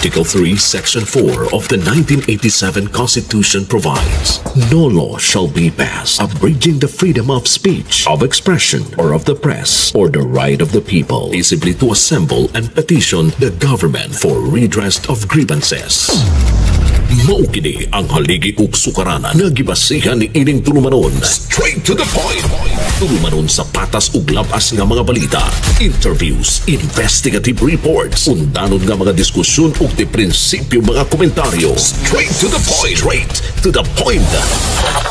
Article 3, Section 4 of the 1987 Constitution provides, "No law shall be passed abridging the freedom of speech, of expression, or of the press, or the right of the people peaceably to assemble and petition the government for redress of grievances." Mao kini ang haligi ug sukaranan nga gibasihan ni ining tulumanon. Straight to the point. Tulumanon sa patas ug labas nga mga balita, interviews, investigative reports, undanon nga mga diskusyon ug di prinsipyo mga komentaryo. Straight to the point. Straight to the point.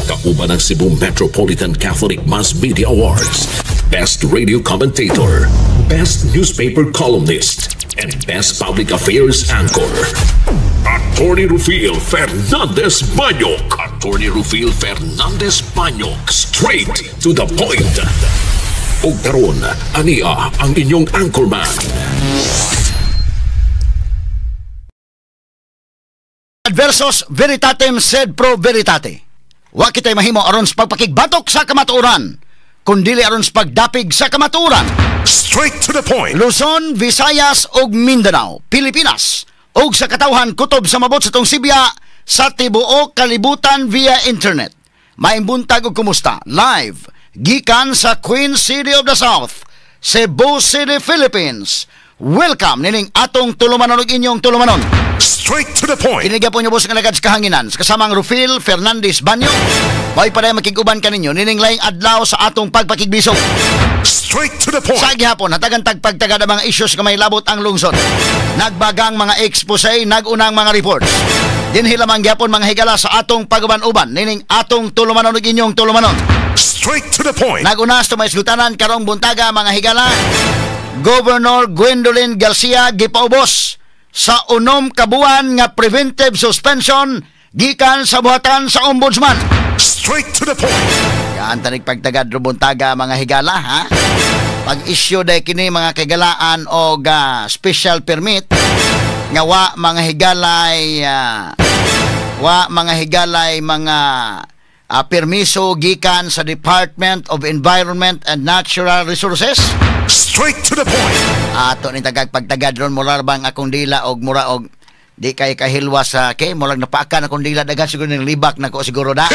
Kauban ang Cebu Metropolitan Catholic Mass Media Awards, Best Radio Commentator, Best Newspaper Columnist, and Best Public Affairs Anchor. Attorney Rufil Fernandez Banyok. Attorney Rufil Fernandez Banyok. Straight to the point. Ug karon, ania ang inyong anchorman. Versus veritatem sed pro veritate. Wa kita'y mahimo aron sa pagpakigbatok sa kamatuoran, kundili aron sa pagdapig sa kamatuoran. Straight to the point. Luzon, Visayas ug Mindanao, Pilipinas ug sa katawhan kutob sa mabot sa tong Sibya sa tibuok kalibutan via internet. Maimbuntag ug kumusta live gikan sa Queen City of the South, Cebu City, Philippines. Welcome nining atong tulumanon ug inyong tulumanon. Straight to the point. Kini gyapon nyo boss nga lagad sa kahanginan sa kasamang Rufil Fernandez Banyo. May paday makig-uban kaninyo nining laing adlaw sa atong pagpakigbisog. Straight to the point. Sa gihapon, hatagan tagpagtagad ang mga issues nga may labot ang lungsod. Nagbagang mga expose, nagunang mga reports. Dinhi lamang gihapon mga higala sa atong paguban-uban nining atong tulumanon ug inyong tulumanon. Straight to the point. Naguna sa maisgutanan karong buntaga mga higala, Governor Gwendolyn Garcia gipaubos sa 6 ka buwan nga preventive suspension gikan sa buhatan sa ombudsman. Straight to the point. Yan tanig pagtagad buntaga mga higala, ha. Pag-issue day kini mga kagalaan og special permit nga wa mga higalay wa mga higalay mga permiso gikan sa Department of Environment and Natural Resources. Straight to the point. Ato ni tagag pagtagad ron mura bang akong dila og mura og di kay kahilwa sa kay murag napaakan akong dila daghan siguro ning libak nako siguro da.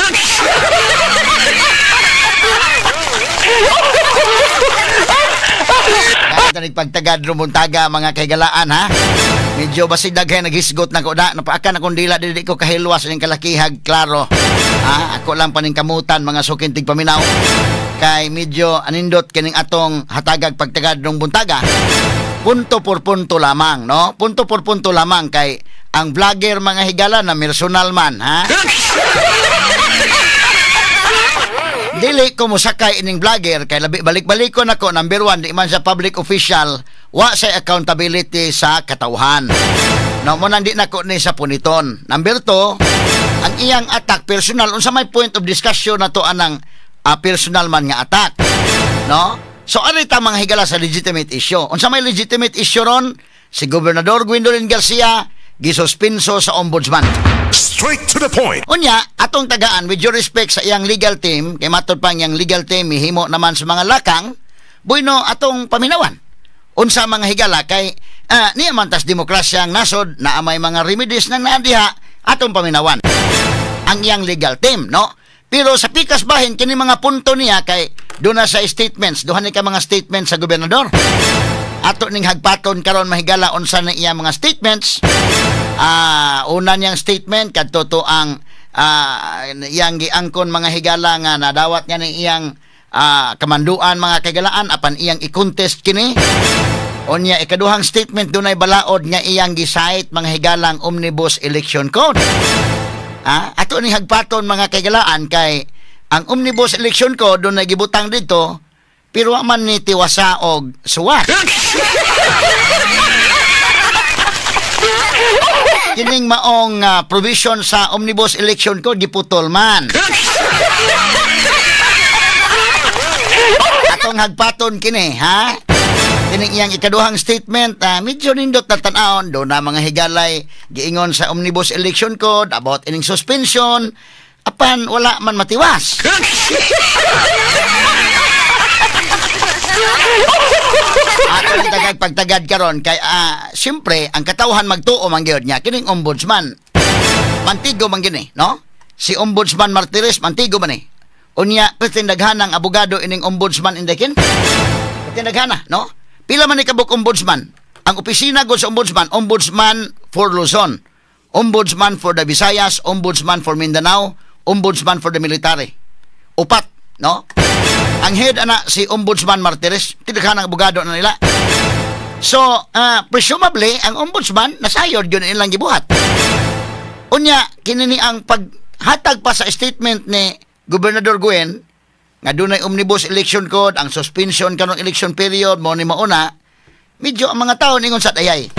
Tanig pagtagad ron buntaga mga kahigalaan, ha. Medyo basig daghay naghisgot nako da napaakan akong dila dili ko kahilwa sa ning kalakihag klaro. Ha, ako lang paning kamutan mga sukin tigpaminaw. Kay medyo anindot kining atong hatagag pagtagad ng buntaga. Punto por punto lamang, no? Punto por punto lamang kay ang vlogger mga higala na personal man, ha? Dili ko mosakay ining vlogger kay labi balik-balik ko nako number 1 di man siya public official, wa say accountability sa katawhan. No mo nang di nako ni sa puniton. Number 2, ang iyang attack personal unsa may point of discussion nato anang personal man nga attack, no? So ari ta mga higala sa legitimate issue. Unsa may legitimate issue ron? Si Gobernador Gwendolyn Garcia gisuspenso sa ombudsman. Straight to the point. Unya, atong tagaan with due respect sa iyang legal team, kay matod pa ang iyang legal team mihimo naman sa mga lakang, bueno atong paminawan. Unsa mga higala kay niya man tas demokrasya ang nasod na may mga remedies nang naadiha atong paminawan ang iyang legal team, no? Pero sa pikas bahin kini mga punto niya kay doon na sa statements, duha ni ka mga statements sa gobernador. Ato ning hagpaton karon mahigala unsa na iya mga statements. Una niyang statement kadto to ang iyang giangkon mga higala nga nadawat niya ning iyang kamanduan mga kagalaan apan iyang i-contest kini. Unya ikaduhang statement dunay balaod nga iyang gi-cite mga higalang Omnibus Election Code. Ato ning hagpaton mga kagalaan kay ang Omnibus Election Code dunay gibutang dito pero wa man ni tiwasa og suwat. Kining maong provision sa Omnibus Election Code giputol man. Atong hagpaton kini, ha? Kining iyang ikaduhang statement, medyo nindot na tan-awon do na mga higalay giingon sa Omnibus Election Code about ining suspension apan wala man matiwas. Ato ni tagag pagtagad karon kay siyempre ang katawhan magtuo man gyud niya kining ombudsman. Mantigo man gini, no? Si Ombudsman Martires mantigo man eh. Unya pertindaghan ang abogado ining ombudsman indekin. Pertindaghana, no? Pila man ni kabuk ombudsman? Ang opisina gud sa ombudsman, Ombudsman for Luzon, Ombudsman for the Visayas, Ombudsman for Mindanao, Ombudsman for the military. Upat, no? Ang head ana si Ombudsman Martires, tindaghan ang abogado na nila. So, presumably ang ombudsman nasayod yun ilang gibuhat. Unya kini ni ang paghatag pa sa statement ni Gobernador Gwen nga dunay omnibus election code, ang suspension kanong election period mo ni mauna, medyo ang mga tao ningon sa ayay.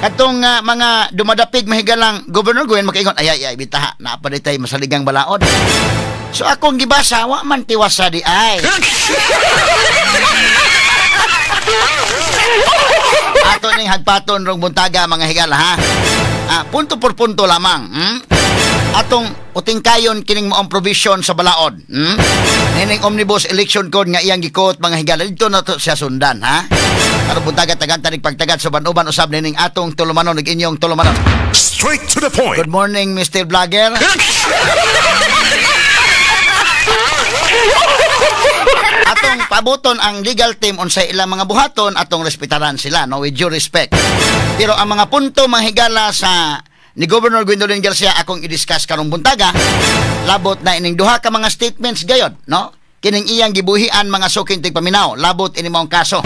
Katong mga dumadapig mahigalang Governor Gwen makaingon ayay ay bitaha naa pa ditay masaligang balaod. So akong gibasa wa man tiwasa di ay. Ato ning hagpaton rong buntaga mga higala ha. Punto por punto lamang. Atong utingkayon kining maong provision sa balaod. Nining omnibus election code nga iyang gikot mga higala dito na to siya sundan ha. Karong buntaga tagan tanig pagtagad sa uban-uban usab nining atong tulumanon ug inyong tulumanon. Straight to the point. Good morning, Mr. Vlogger. Atong pabuton ang legal team unsay ilang mga buhaton, atong respetaran sila, no, with due respect. Pero ang mga punto mga higala sa ni Governor Gwendolyn Garcia akong i-discuss karong buntaga, labot na ining duha ka mga statements gayod, no? Kining iyang gibuhian mga suking tigpaminaw, labot ini maong kaso.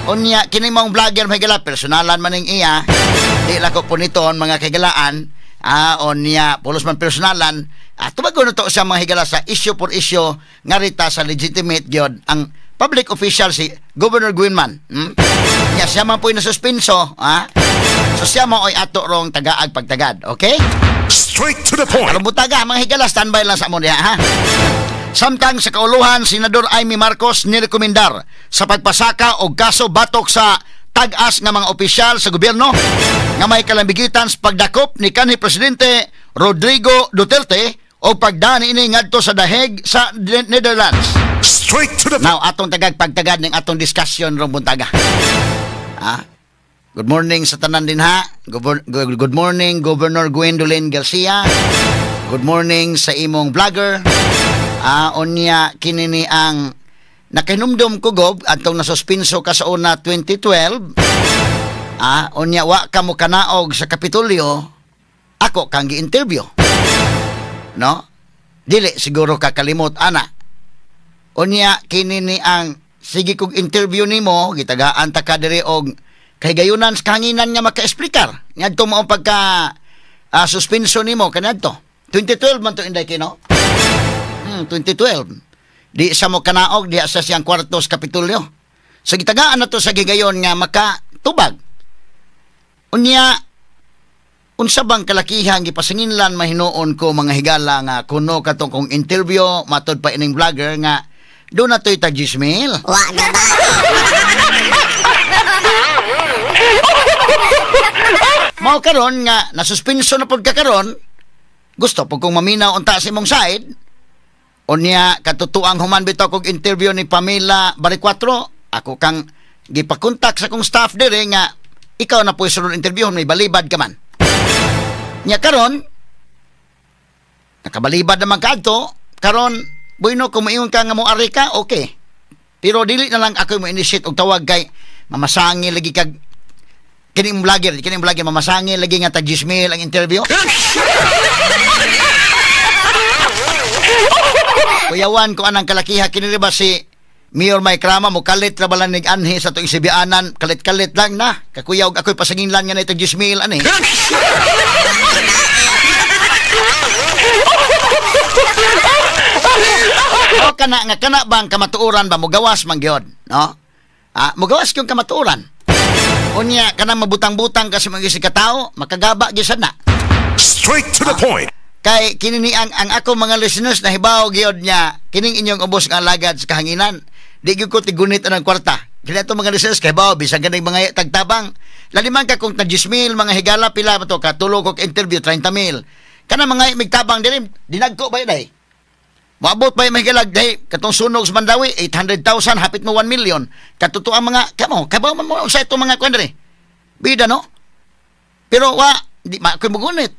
Unya kini maong vlogger mga higala, personalan man ning iya, di lako puniton mga kahigalaan, unya pulos man personalan, tubago na to siya mga higala sa issue por issue nga rita sa legitimate gyud ang public official si Governor Gwen man. Nya siya man po'y nasuspenso, ha? So siya mo oy ato rong tagaag pagtagad, okay? Straight to the point. Karong buntaga mga higala, standby lang sa amo diha ha. Samtang sa kauluhan, Senador Imee Marcos nirekomendar sa pagpasaka og kaso batok sa tag-as nga mga opisyal sa gobyerno nga may kalambigitan sa pagdakop ni kanhi Presidente Rodrigo Duterte o pagdani ini ngadto sa daheg sa Netherlands. Straight to the Now, atong tagag pagtagad ning atong discussion rong buntaga. Ha? Good morning sa tanan din ha. Good morning Governor Gwendolyn Garcia. Good morning sa imong vlogger. Unya kini ni ang nakahinumdum ko gob atong nasuspinso ka sa una 2012. Unya wa ka mo kanaog sa Kapitolyo, ako kang gi-interview. No? Dili siguro kakalimot ana. Unya kini ni ang sige kog interview nimo, gitagaan ta ka diri og kahigayunan sa kahanginan nga maka-esplikar. Ngadto mo ang pagka suspenso nimo kaniadto. 2012 man to inday kino. 2012. Di sa mo kanaog diha sa siyang kwarto sa Kapitolyo. So gitagaan na to sa gigayon nga makatubag. Unya unsa bang kalakihan gipasinginlan mahinuon ko mga higala nga kuno katong kong interview matod pa ining vlogger nga do na to'y tag 10,000. Wa na ba? Mao karon nga nasuspenso na pud ka karon, gusto pud kong maminaw unta sa imong side. Unya katutuang human bitaw kog interview ni Pamela Baricuatro, ako kang gipakontak sa kong staff dire nga ikaw na po sunod interview, may balibad ka man. Nya karon nakabalibad naman kaadto, karon bueno kung moingon ka nga moari ka, okay. Pero dili na lang ako mo initiate og tawag kay mamasangi lagi kag kining vlogger mamasangi lagi nga tag 10,000 ang interview. Kuyawan ko anang kalakiha kini ba si Mayor Mike Rama mo kalit ra balan nig anhi sa tuig sibianan, kalit-kalit lang na. Kakuyaw ako'y pasanginlan nga na itong 10,000 ani. O kana nga kana bang kamatuoran ba mugawas man gyud, no? Mugawas gyud kamatuoran. Unya kanang mabutang-butang kasi mga si katao, makagaba gyud sad na. Straight to the point. Kay kini ni ang ako mga listeners na hibaw gyud niya kining inyong ubos nga alagad sa kahanginan. Di gyud ko tigunit anang kwarta. Kini ato mga listeners kay hibaw bisan ganing mga tagtabang. Laliman ka kung tag 10,000 mga higala pila ba to katulog og interview 30,000. Kana mga migtabang diri dinagko ba day? Moabot pa yung mahigalag dahil katong sunog sa Mandawi 800,000 hapit mo 1 million. Katuto ang mga kamo, kabaw man mo sa itong mga kuan diri. Bida no? Pero wa di ma ko mugunit.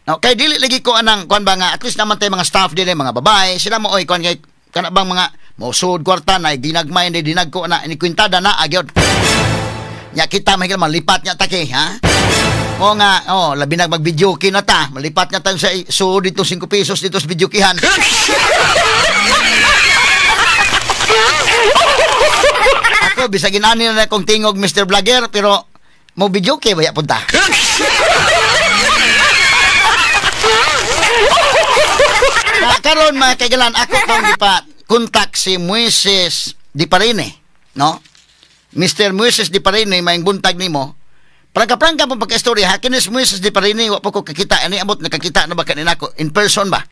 No, kay dili lagi ko anang kuan ba nga at least naman tay mga staff dili mga babae, sila mo oy kuan kay kana bang mga mosud kwarta na ginagmay ni dinagko na ni kwintada na agyod. Nya kita mahigal malipat nya ta kay ha. O nga, oh, labi na mag-video na ta. Malipat na tayo sa so dito 5 pesos dito sa video kihan. Ako, bisag inani na akong tingog, Mr. Vlogger, pero mo video kay baya punta. Na, karon mga kaigalan, ako pong ipa kontak si Moises Di Parine, no? Mr. Moises Di Parine, maing buntag nimo. Prangka-prangka pong pagka-istorya, ha? Kinis Moises Di Parine, wa po ko kakita. Ani amot, nakakita na ba kanina ko? In person ba?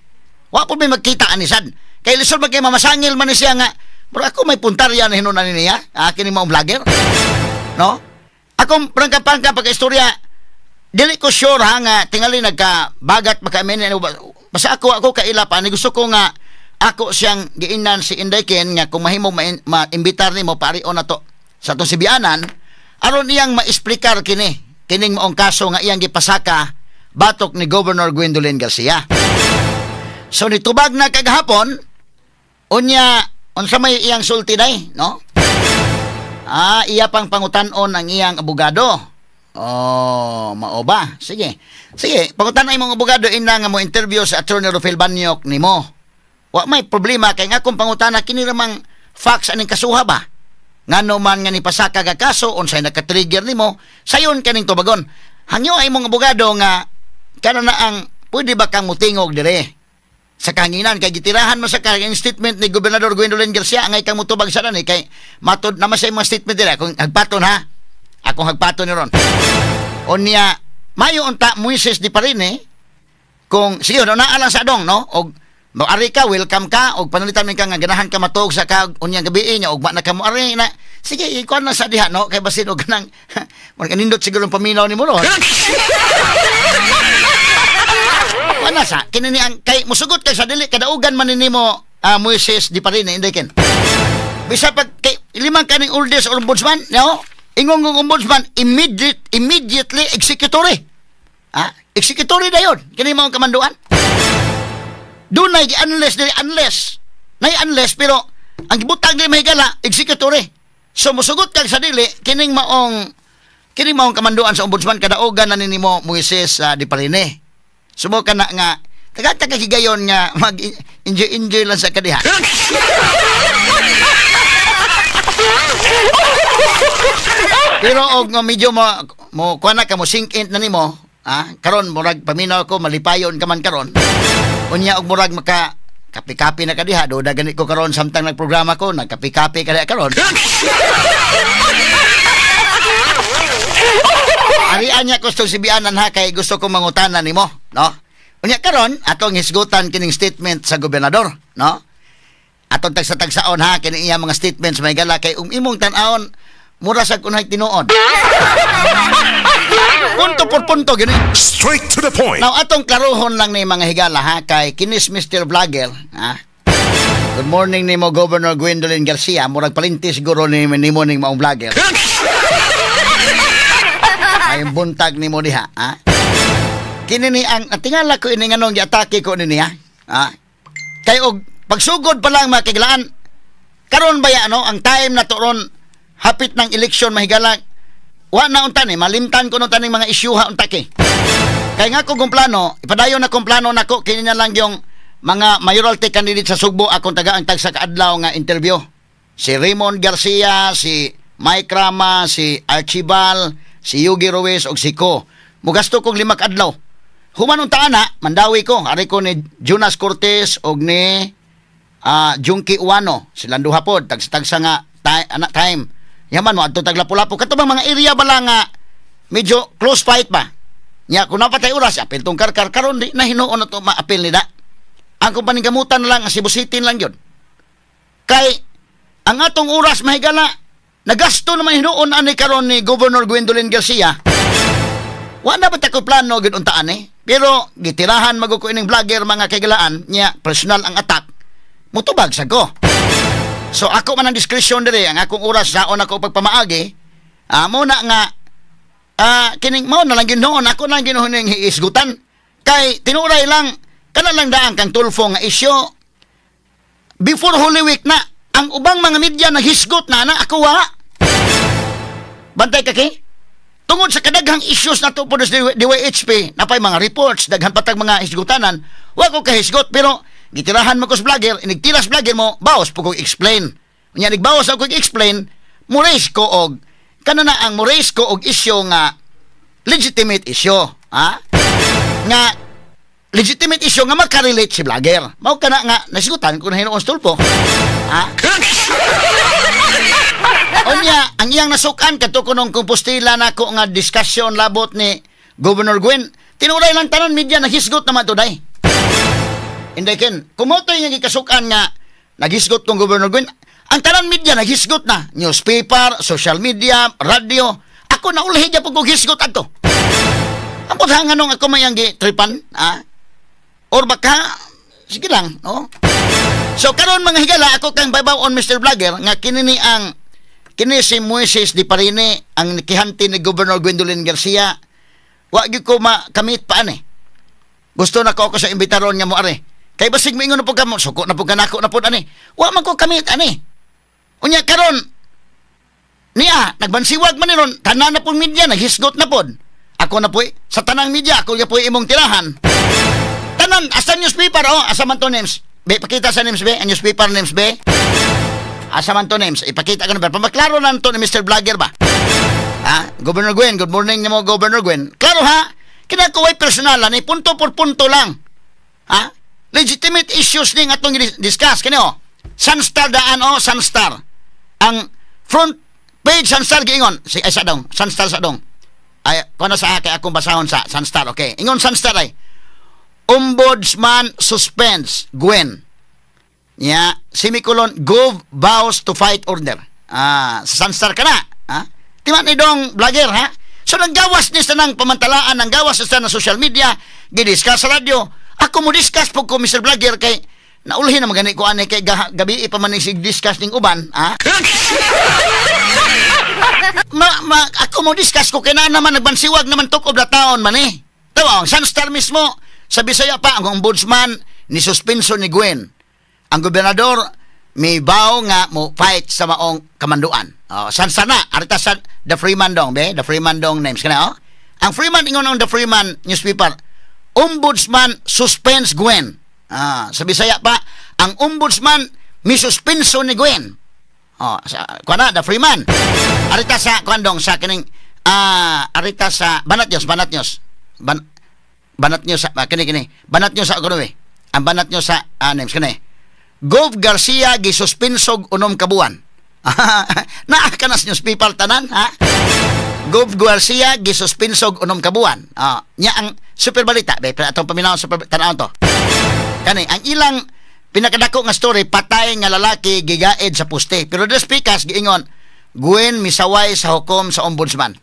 Wa po may magkita anisan. Kay lisod ba kay mamasangil man siya nga, pero ako may puntarya na hinunan niya, akin ni maong vlogger. No? Akong prangka-prangka pagka-istorya, dili ko sure ha nga, tingali nagkabagat makaaminin. Basta ako kaila pa, ni gusto ko nga, ako siyang giinan si Inday Ken nga kung mahimo maimbitar nimo parion na to sa itong sibianan, aron iyang maesplikar kini kining maong kaso nga iyang gipasaka batok ni Governor Gwendolyn Garcia. So nitubag na kagahapon unya unsa may iyang sulti day, no? Ah, iya pang pangutan-on ang iyang abogado. Oh, mao ba? Sige. Sige, pangutan-on imong abogado ina nga mo interview sa Attorney Rufil Banyok nimo. Wa may problema kay nga akong pangutana kini ramang facts aning kasuha ba? Ngano man nga nipasaka ka kaso unsay naka-trigger nimo, sayon kaning tubagon. Hangyo ay mong abogado nga kana na ang pwede ba kang mutingog dire sa kahanginan kay gitirahan man sa kang statement ni Gobernador Gwendolyn Garcia angay kang mutubag sa ni kay matud naman sa imong statement dire akong hagpaton ha. Akong hagpaton ni ron. Unya mayo unta Moises Di Parine kung sige no naa lang sa adong no og maari ka, welcome ka, og panalitan min ka nga ganahan ka matuog sa ka unyang gabi niya, ugma na ka mo ari na. Sige, ikuan na sa diha no kay basin og kanang kanindot siguro ang paminaw nimo ron. Wala sa kini ni ang kay musugot kay sa dili kadaugan man nimo Moises Di Parine Inday Ken. Bisa pag kay limang kaning oldest ombudsman, no? Ingong ombudsman immediately executory. Ah, executory dayon kini mao ang kamanduan. Dunay unless dili unless. Nay unless pero ang gibutang dili mahigala executory. So musugot kag sa dili kining maong kamanduan sa ombudsman kadaugan na nimo Moises Di Parine. Sumo ka na nga taga higayon nga mag enjoy lang sa kadiha. Pero og medyo mo kuan na ka mo sink in na nimo, ah, karon murag paminaw ko malipayon ka man karon. Unya og murag maka kapi-kapi na kadiha do da gani ko karon samtang nagprograma ko nagkapi-kapi ka diha karon. Arian niya ko sa sibianan ha kay gusto ko mangutana nimo, no? Unya karon atong hisgutan kining statement sa gobernador, no? Atong tagsa-tagsaon ha kini iya mga statements may gala kay imong tan-awon mura sa kunhay tinuod. Punto por punto gini. Straight to the point. Now atong klarohon lang ni mga higala ha kay kinis Mr. Vlogger ha. Good morning nimo Governor Gwendolyn Garcia, murag palinti siguro ni nimo ning maong vlogger. Ay buntag nimo diha ha. Kini ni ang tingala ko ini nganong giatake ko ni niya ha. Kay og pagsugod pa lang mga kaigalaan karon ba ya ano ang time na to ron hapit ng eleksyon mahigala wa na unta ni malimtan ko unta ning mga isyuha unta kay. Kay nga ko kung plano, ipadayon na kong plano nako kini na lang yung mga mayoralty candidate sa Sugbo akong tagaang tagsa kaadlaw nga interview. Si Raymond Garcia, si Mike Rama, si Archibald, si Yugi Ruiz og si Ko. Mugasto kog 5 ka adlaw. Human unta ana, mandawi ko. Ari ko ni Jonas Cortez og ni Junkie Uano. Silang duha pod tagsa-tagsa nga time. Yaman mo adto taglapu-lapu kato bang mga area ba lang nga medyo close fight ba. Nya kun napatay oras apil tong karkar karon di na hinuon na to maapil nila. Ang kung paningkamutan na lang ang Cebu City lang yun. Kay ang atong oras mahigala nagasto naman hinuon ani karon ni Governor Gwendolyn Garcia. Wa na ba ta ko plano gid untaan eh. Pero gitirahan maguko ining vlogger mga kaigalaan nya personal ang attack. Mutubag sa ko. So ako man ang discretion diri, ang akong oras saon ako pagpamaagi. Mo na nga kining mao na lang ginoon, ako na lang ginoon ning hiisgutan. Kay tinuray lang kana lang daan kang Tulfo nga isyu before Holy Week na ang ubang mga media naghisgot na na ako wa. Bantay ka kay? Tungod sa kadaghang issues na to po sa DYHP, napay mga reports, daghan patag mga hisgutanan, wa ko kahisgot pero gitirahan mo ko sa vlogger, inigtiras vlogger mo, bawas po kong explain. Unya nigbawas ako kong explain, mo-raise ko og kana na ang mo-raise ko og issue nga legitimate issue, ha? Nga legitimate issue nga makarelate si vlogger. Mao kana nga nasigutan ko na hinuon sa Tulfo. Ha? Unya, ang iyang nasukan kadto kunong Compostela nako nga discussion labot ni Governor Gwen, tinuray lang tanan media naghisgot naman to day. Inday ken, kumotoy nga gikasukan nga naghisgot kong Governor Gwen, ang tanan media naghisgot na, newspaper, social media, radyo. Ako na ulhi gyapon kog hisgot adto. Ang putang nganong ako may ang gitripan, ha? Or baka sige lang, no? So karon mga higala, ako kang babaw on Mr. Vlogger nga kini ni ang kini si Moises Di Parine ang kihanti ni Governor Gwendolyn Garcia. Wa gyud ko makamit pa ani. Gusto na ko ako sa imbitaron nga mo are. Kay basig moingon na pud ka mo, suko na pud ka nako na pud ani. Wa man ko kamit ani. Unya karon niya nagbansiwag man ni ron, tanan na pud media naghisgot na pud. Ako na puy sa tanang media, ako ya puy imong tirahan. Tanan asa newspaper oh, asa man to names. Be, pakita sa names be, ang newspaper names be. Asa man to names, ipakita ko na ba? Pamaklaro na to ni Mr. Vlogger ba? Ha? Governor Gwen, good morning nimo Governor Gwen. Klaro ha? Kinakuway personal ani, punto por punto lang. Ha? Legitimate issues ning atong discuss kini oh. Sunstar daan oh, Sunstar. Ang front page Sunstar giingon si ay sa dong, Sunstar sa dong. Ay kuno sa kay akong basahon sa Sunstar, okay. Ingon Sunstar ay Ombudsman suspends Gwen. Ya, semicolon Gov vows to fight order. Ah, sa Sunstar ka na, ha? Timan ni dong vlogger ha. So nanggawas ni sa nang pamantalaan, nanggawas sa nang social media, gidiscuss sa radyo. Ako mo discuss po ko Mr. Vlogger kay naulhin na magani ko ani kay gabi pa man sig discuss ning uban, ha? Ako mo discuss ko kay naa naman nagbansiwag naman talk of the town man eh. Tawa, ang Sunstar mismo sa Bisaya pa ang ombudsman ni suspenso ni Gwen. Ang gobernador may vow nga mo fight sa maong kamanduan. Oh, Sunstar na arita sa The Freeman dong be, The Freeman dong names kana oh. Ang Freeman ingon ang The Freeman newspaper, Ombudsman suspends Gwen. Ah, sa Bisaya pa ang ombudsman mi suspenso ni Gwen. Oh, sa kuan na The Freeman. Arita sa kuan dong sa kining arita sa Banat News, Banat News. Banat News sa kini kini. Banat News sa kuno eh. Ang Banat News sa names kini. Gov Garcia gisuspensog 6 ka buwan. Naa ka na sa newspaper tanan ha. Gov Garcia gisuspensog 6 ka buwan. Nya ang super balita be atong paminaw super tan-awon to. Kani ang ilang pinakadako nga story, patay nga lalaki gigaid sa poste. Pero the speakers giingon Gwen misaway sa hukom sa ombudsman.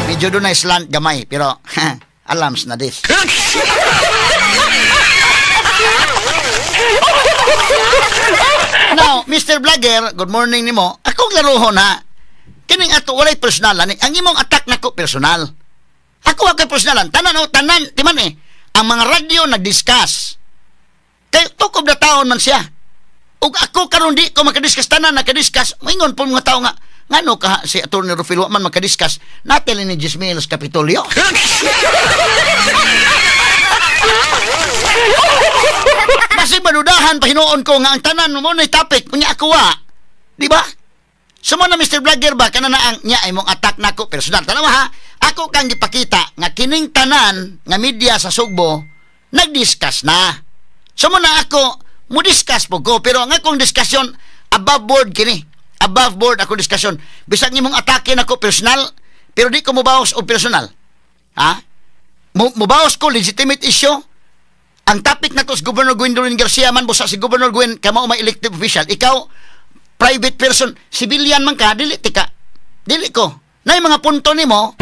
Medyo dunay slant gamay pero alams na this. Now, Mr. Vlogger, good morning nimo. Ako klarohon ha. Kining ato walay personal ani. Ang imong attack nako personal. Ako wa kay personalan. Tanan oh, tanan timan eh. Ang mga radyo nagdiscuss. Kay talk of the town man siya. Ug ako karon di ko makadiscuss, tanan nakadiscuss. Moingon po mga tao nga ngano ka si Attorney Rufil wa man makadiscuss. Natin ni Gismilos Capitolio. Kasi madudahan pahinuon ko nga ang tanan mo na topic unya ako wa. Di ba? Sumo na Mr. Vlogger ba kana na ang nya imong attack nako personal. Tanawa ha. Ako kang gipakita nga kining tanan nga media sa Sugbo nagdiscuss na. Sumo na ako mo discuss po ko pero ang akong discussion above board kini. Above board ako discussion. Bisag nimong atake nako personal pero di ko mobawas og personal. Ha? Mobawas ko legitimate issue. Ang topic na to si Governor Gwendolyn Garcia man busa si Governor Gwen kamo may elected official. Ikaw private person, civilian man ka, dili tika. Dili ko. Nay mga punto nimo,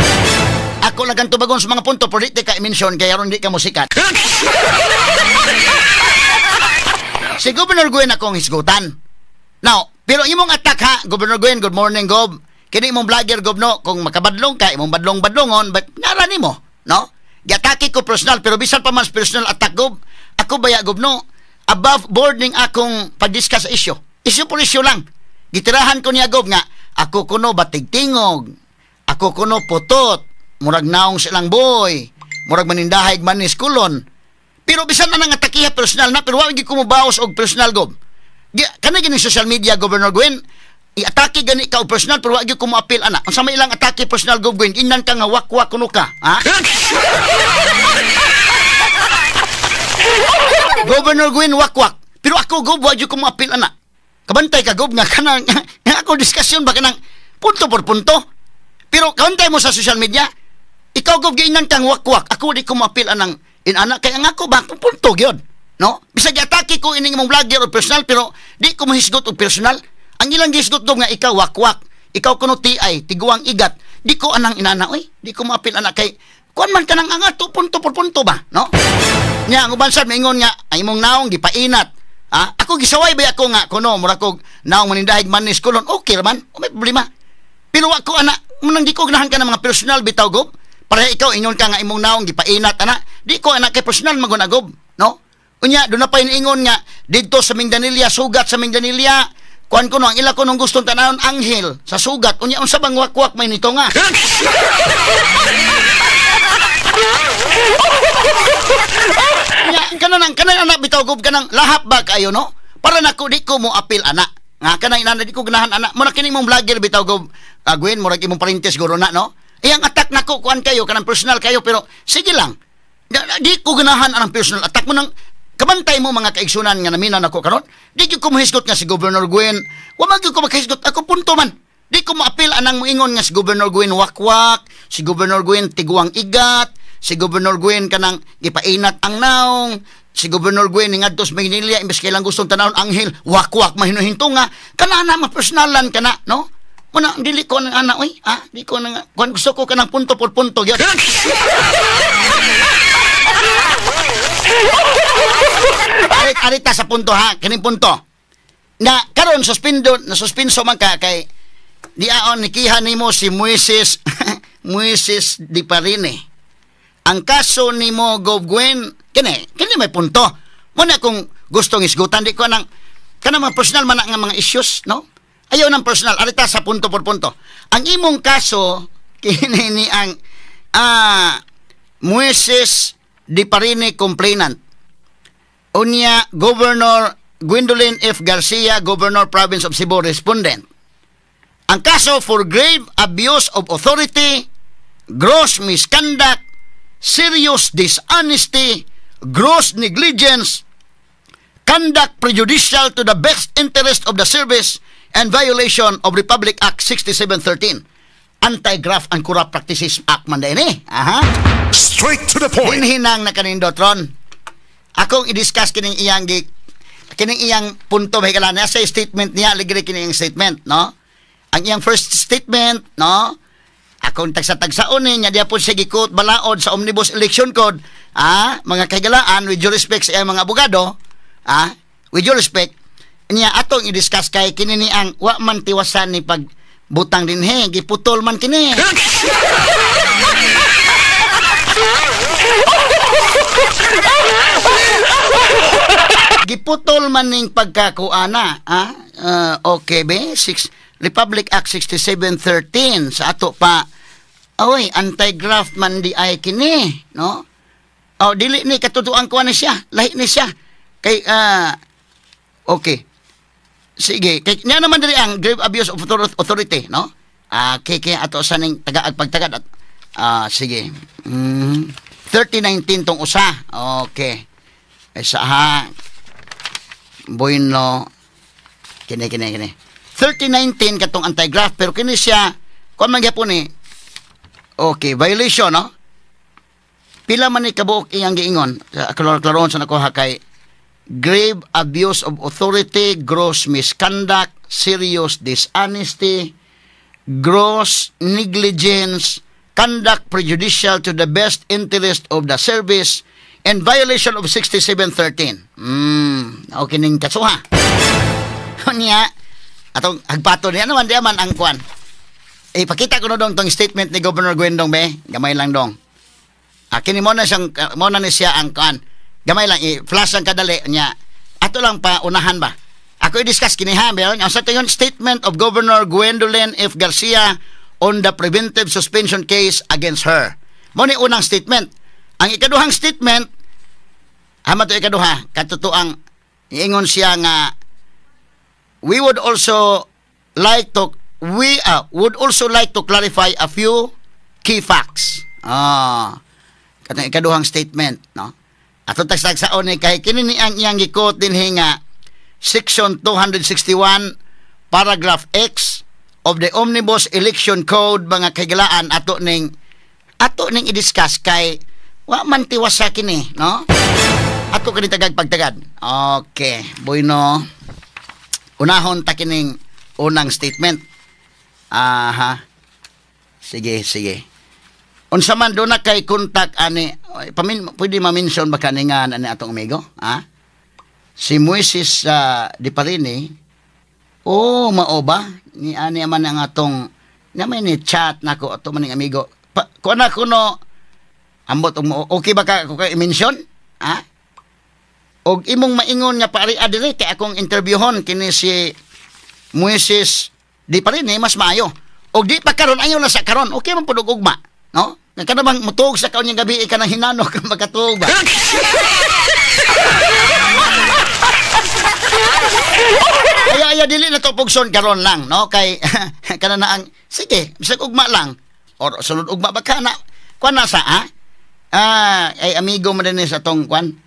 ako lang kang tubagon sa mga punto pero di ka i-mention kaya aron di ka musikat. Si Governor Gwen akong hisgutan. Now, pero imong attack ha, Governor Gwen, good morning, Gob. Kini imong vlogger, Gob, no, kung makabadlong ka, imong badlong-badlongon, but nara nimo, no? Giatake ko personal, pero bisan pa man sa personal attack, Gob, ako baya, Gob, no, above board ning akong pag-discuss sa issue. Issue por issue lang. Gitirahan ko niya, Gob, nga, ako kuno batig-tingog, ako kuno putot, murag naong silang boy, murag manindahay manis kulon. Pero bisan na nga atakiha personal na, pero wa gyud ko mobaos og personal, Gob. Kana gini social media, Governor Gwen, i-atake gani ka og personal pero wa gyud ko moapil ana. Unsa may ilang atake personal, Gob Gwen, ingnan ka nga wakwak kuno ka, ha? Governor Gwen wakwak. Pero ako, Gob, wa gyud ko moapil ana. Kabantay ka, Gob, nga kanang ako diskusyon ba kanang punto por punto. Pero kabantay mo sa social media, ikaw, Gob, giingnan kang wakwak. Ako di ko moapil anang inana kay ang ako ba punto gyud, no? Bisag atake ko ining imong vlogger o personal pero di ko mohisgot og personal. Ang ilang gihisgot do nga ikaw wakwak, ikaw kuno TI, tiguang igat. Di ko anang inana oy, di ko moapil ana kay kuan man kanang ang ato punto por punto ba, no? Nya ang uban sad maingon nga ang imong naong gipainat. Ha? Ako gisaway ba ako nga kuno mura kog naong manindahig manis kulon, okay ra man, o may problema. Pero wa ko ana, munang di ko ganahan ka ng mga personal bitaw, Gob. Para ikaw ingon ka nga imong naong gipainat ana, di ko ana kay personal magun agob, no? Unya do na pa ingon nga didto sa Mindanilla, sugat sa Mindanilla, kuan ko no ang ila ko nung gustong tanawon anghel sa sugat. Unya unsa bang wakwak may nito nga? Unya kanang kanang anak bitaw, Gob, kanang lahap ba kayo, no? Para nako di ko mo apil ana. Nga kanang inana di ko ganahan ana. Muna kini mong vlogger bitaw, Gob, Gwen, murag imong parintes guro na, no? Iyang attack nako kuan kayo kanang personal kayo pero sige lang. Di ko ganahan anang personal attack mo nang kabantay mo mga kaigsunan nga namina nako karon. Di gyud ko mohisgot nga si Governor Gwen. Wa man gyud ko makahisgot, ako punto man. Di ko moapil anang moingon nga si Governor Gwen wakwak, si Governor Gwen tiguang igat, si Governor Gwen kanang gipainat ang naong, si Governor Gwen ngadto sa Maynila imbes kailang gustong tanawon anghel, wakwak mahinuhinto nga kana na mapersonalan kana, no? Muna, dili ko nang anak, oy. Ah, di ko nang, kuan gusto ko kanang punto por punto gyud. Arit, arita sa punto ha, kining punto. Na karon suspendo, na suspenso man ka kay di aon nikiha nimo si Moises Moises Di Parine. Ang kaso nimo, Gob Gwen, kini, kini may punto. Muna kung gustong isgutan di ko nang kanang mga personal man na nga mga issues, no? Ayaw ng personal, arita sa punto por punto. Ang imong kaso kini ni ang Moises Di Parine complainant. Unya Governor Gwendolyn F. Garcia, Governor Province of Cebu, respondent. Ang kaso for grave abuse of authority, gross misconduct, serious dishonesty, gross negligence, conduct prejudicial to the best interest of the service, and violation of Republic Act 6713. Anti-Graft and Corrupt Practices Act man din eh. Aha. Straight to the point. Dinhinang na kanindot ron. Akong i-discuss kining iyang punto may kailangan sa statement niya, ligre kining iyang statement, no? Ang iyang first statement, no? Akong tagsa-tagsaon ni niya diya po siya gikot balaod sa Omnibus Election Code, ah, mga kaigalaan, with due respect sa iyang mga abogado, ah, with due respect, niya atong i-discuss kay kini ni ang wa man tiwasan ni pagbutang dinhi, giputol man kini. Giputol man ning pagkakuana, ah? Okay be, six, Republic Act 6713 sa ato pa. Oy, anti-graft man di ay kini, no? Oh, dili ni katutuan ko na siya, lahi ni siya. Kay okay. Sige, kay niya naman diri ang grave abuse of authority, no? Kay kay ato sa ning tagaag pagtagad at sige. 3019 tong usa. Okay. Ay sa ha. Bueno. Kini kini kini. 3019 katong anti-graft pero kini siya kuan man gyapon ni. Okay, violation, no? Pila man ni kabuok iyang giingon? Klaro-klaroon sa nakuha kay grave abuse of authority, gross misconduct, serious dishonesty, gross negligence, conduct prejudicial to the best interest of the service, In violation of 6713. Okay ning kasuha. Niya, atong hagpato niya naman, di man ang kuan. Ipakita ko no dong tong statement ni Governor Gwendong be, gamay lang dong. Kini mo na siyang mo na ni siya ang kuan. Gamay lang i-flash ang kadali niya. Ato lang pa unahan ba. Ako i-discuss kini ha, meron ang sa tingin statement of Governor Gwendolyn F. Garcia on the preventive suspension case against her. Mo ni unang statement. Ang ikaduhang statement, hama to ikaduha, katutuang iingon siya nga we would also like to clarify a few key facts. Katong ikaduhang statement, no? Ato tagsaon ni kay kini ni ang iyang gi-quote dinhi nga Section 261 paragraph X of the Omnibus Election Code, mga kahigalaan, ato ning i-discuss kay wa man tiwas sa kini, no? Ato kini tagag pagtagad. Okay, bueno. Unahon ta kining unang statement. Aha. Sige, sige. Unsa man do na kay contact ani pamin, pwede ma-mention ba kani nga ani atong amigo? Ha? Si Moises Di Parini. Oh, mao ba? Ni ani man ang atong na may ni chat nako ato man ning amigo. Pa, kuan na kuno ambot og okay ba ka ko kay i-mention? Ha? Og imong maingon nga paari adiri kay akong interviewhon kini si Moises Di Parini, mas maayo. Og di pa karon, ayaw na sa karon. Okay man pud og ugma, no? Nga kana bang mutuog sa kaon gabi ka nang hinanok ka makatuog ba? Aya aya dili na to pugson karon lang, no? Kay kana na ang sige, bisag ugma lang or sulod ugma ba kana kuan na sa ha? Ay amigo man din sa tong kuan.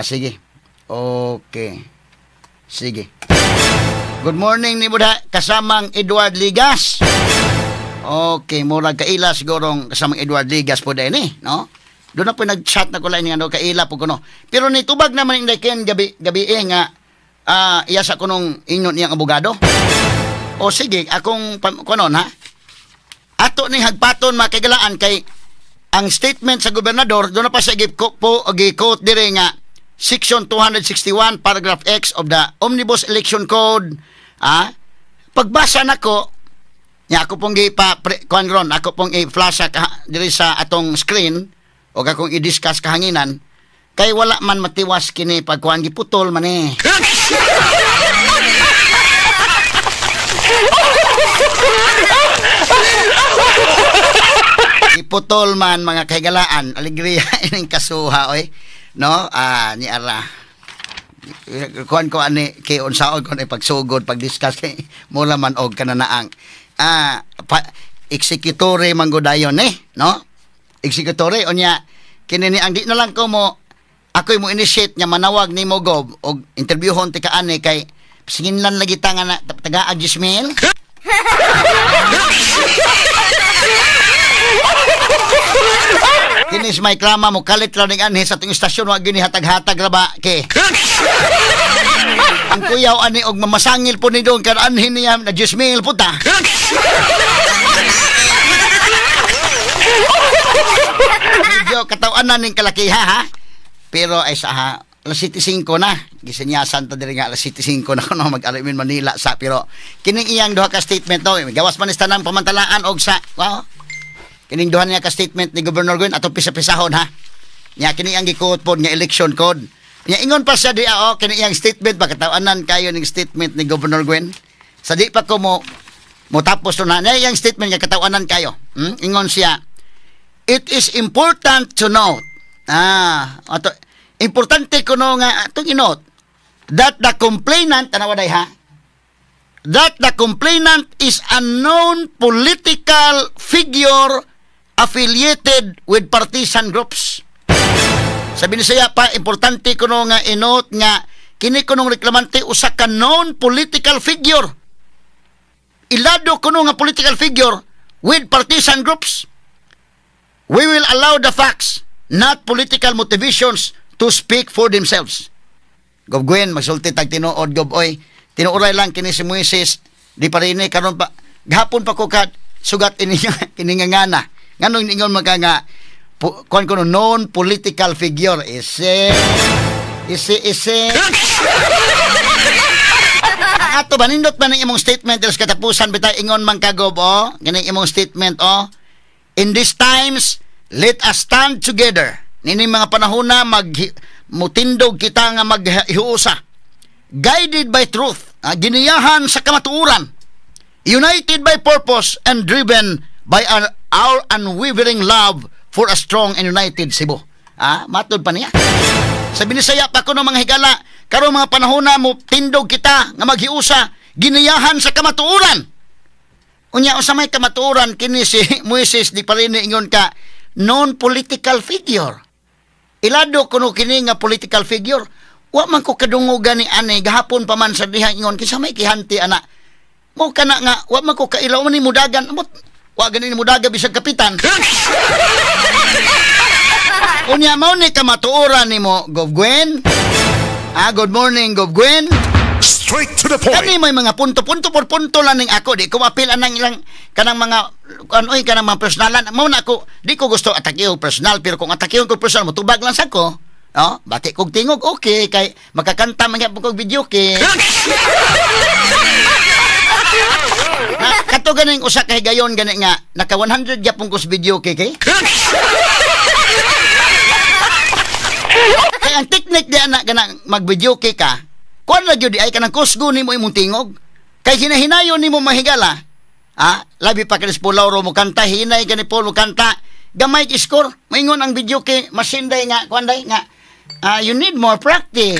Sige. Okay. Sige. Good morning ni Buddha kasamang Edward Ligas. Okay, murag kaila sigurong kasamang Edward Ligas po din eh, no? Doon na po nag-chat na ko lang ano, kaila po kuno. Pero nitubag naman inday Ken gabi gabi eh, nga iya sa kunong ingon niyang abogado. O sige, akong kunon ha. Ato ni hagpaton makigalaan kay ang statement sa gobernador doon na pa sa po gi-quote dire nga Section 261 paragraph X of the Omnibus Election Code. Pagbasa nako nya ako pong gipa kuan ron, ako pong i-flash diri sa atong screen o akong i-discuss kahanginan kay wala man matiwas kini pagkuan giputol man eh. Giputol man mga kahigalaan, alegria ining kasuha oy, no? Ni ara kuan ko ani kay unsaon ko ni pagsugod pag-discuss kay mura man og kananaang executore man gud dayon eh, no? Executore unya kini ni ang di na lang ko mo ako'y mo initiate nga manawag nimo gob og interviewhon ti kaani kay singinlan lagi ta nga taga Gismail. Kinis may klama mo kalit ra ning anhi sa atong istasyon wa gyud ni hatag-hatag ra ba ke. Ang kuyaw ani og mamasangil po ni doon kan anhi niya na Gismail po ta. Medyo katawanan ning kalakiha ha. Pero ay sa ha, alas 7:05 na. Gisenyasan ta diri nga alas 7:05 na kuno mag-arimin Manila sa pero kining iyang duha ka statement no, gawas man ni tanang pamantalaan og sa wow. Kining duha niya ka statement ni Governor Gwen ato pisa-pisahon ha. Nya kini ang gi-quote pod nga election code. Nya ingon pa siya di oh, kini iyang statement pakatawanan kayo ning statement ni Governor Gwen. Sa di pa ko mo tapos na niya iyang statement nga katawanan kayo. Ingon siya, it is important to note. Ato importante kuno nga atong i-note that the complainant tanawa day ha. That the complainant is a known political figure affiliated with partisan groups. Sabi ni siya pa, importante kuno nga i-note nga kini kunong reklamante usa ka known political figure. Ilado kuno nga political figure with partisan groups. We will allow the facts, not political motivations, to speak for themselves. Gob Gwen, magsulti tag tinuod gob oy. Tinuoray lang kini si Moises Di pa rin karon pa gahapon pa ko ka sugat ini kini nga ngana. Nganong ingon man ka nga kuan kuno non political figure ise ise ise. Ato ba nindot man ang imong statement sa katapusan bitay ingon man kagob oh, ganing imong statement oh. In these times, let us stand together. Nining mga panahon na mutindog kita nga maghiusa. Guided by truth, giniyahan sa kamatuoran. United by purpose and driven by our unwavering love for a strong and united Cebu. Matod pa niya. Sa Binisaya pa kuno mga higala, karon mga panahon na mutindog kita nga maghiusa, giniyahan sa kamatuoran. Unya usa may kamatuoran kini si Moises di parin ingon ka non-political figure. Ilado kuno kini nga political figure. Wa man ko kadungog gani ani gahapon pa man sa diha ingon kinsa may kihanti ana. Mo kana nga wa man ko kailaw man ni mudagan. Wa gani ni mudaga bisag kapitan. Unya mao ni kamatuoran nimo Gov Gwen. Good morning Gov Gwen. Straight to the point. Kani may mga punto-punto por punto lang ning ako. Di ko mapil anang ilang kanang mga ano kanang mga personalan. Mao na ako di ko gusto atakihon personal, pero kung atakihon ko personal motubag lang sa ko. Oh, bati kog tingog okay kay makakanta man gyud kog video kay. Kato ganing usa ka higayon gani nga naka 100 gyapon ko sa video kay kay. Kay ang technique di ana kanang mag-video kay ka. Kuan ra gyud ay kanang kusgo nimo imong tingog. Kay hinahinayon nimo mahigala. Labi pa kani Paul Lauro mo kanta, hinay kani Paul mo kanta. Gamay score, maingon ang video kay masinday nga kuan day nga you need more practice.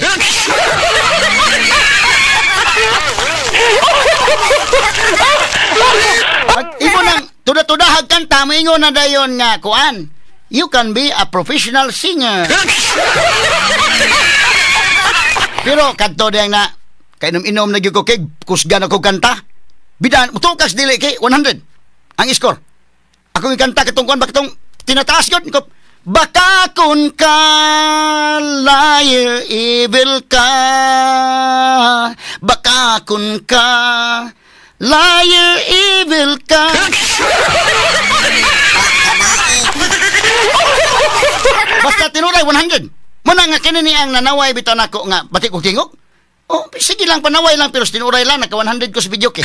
Pag imo nang tuda-tudahag kanta, maingon na dayon nga kuan. You can be a professional singer. Pero kadto diyang na kainom-inom na gyud ko kay kusgan ako kanta. Bidan mutukas dili kay 100 ang score. Ako yung kanta katong kuan bakitong tinataas gyud ko. Baka kun ka liar evil ka. Baka kun ka liar evil ka. Basta tinuray 100. Muna nga kini ni ang nanaway bitaw nako nga bati kog tingog. Oh, sige lang panaway lang pero tinuray lang naka 100 ko sa video kay.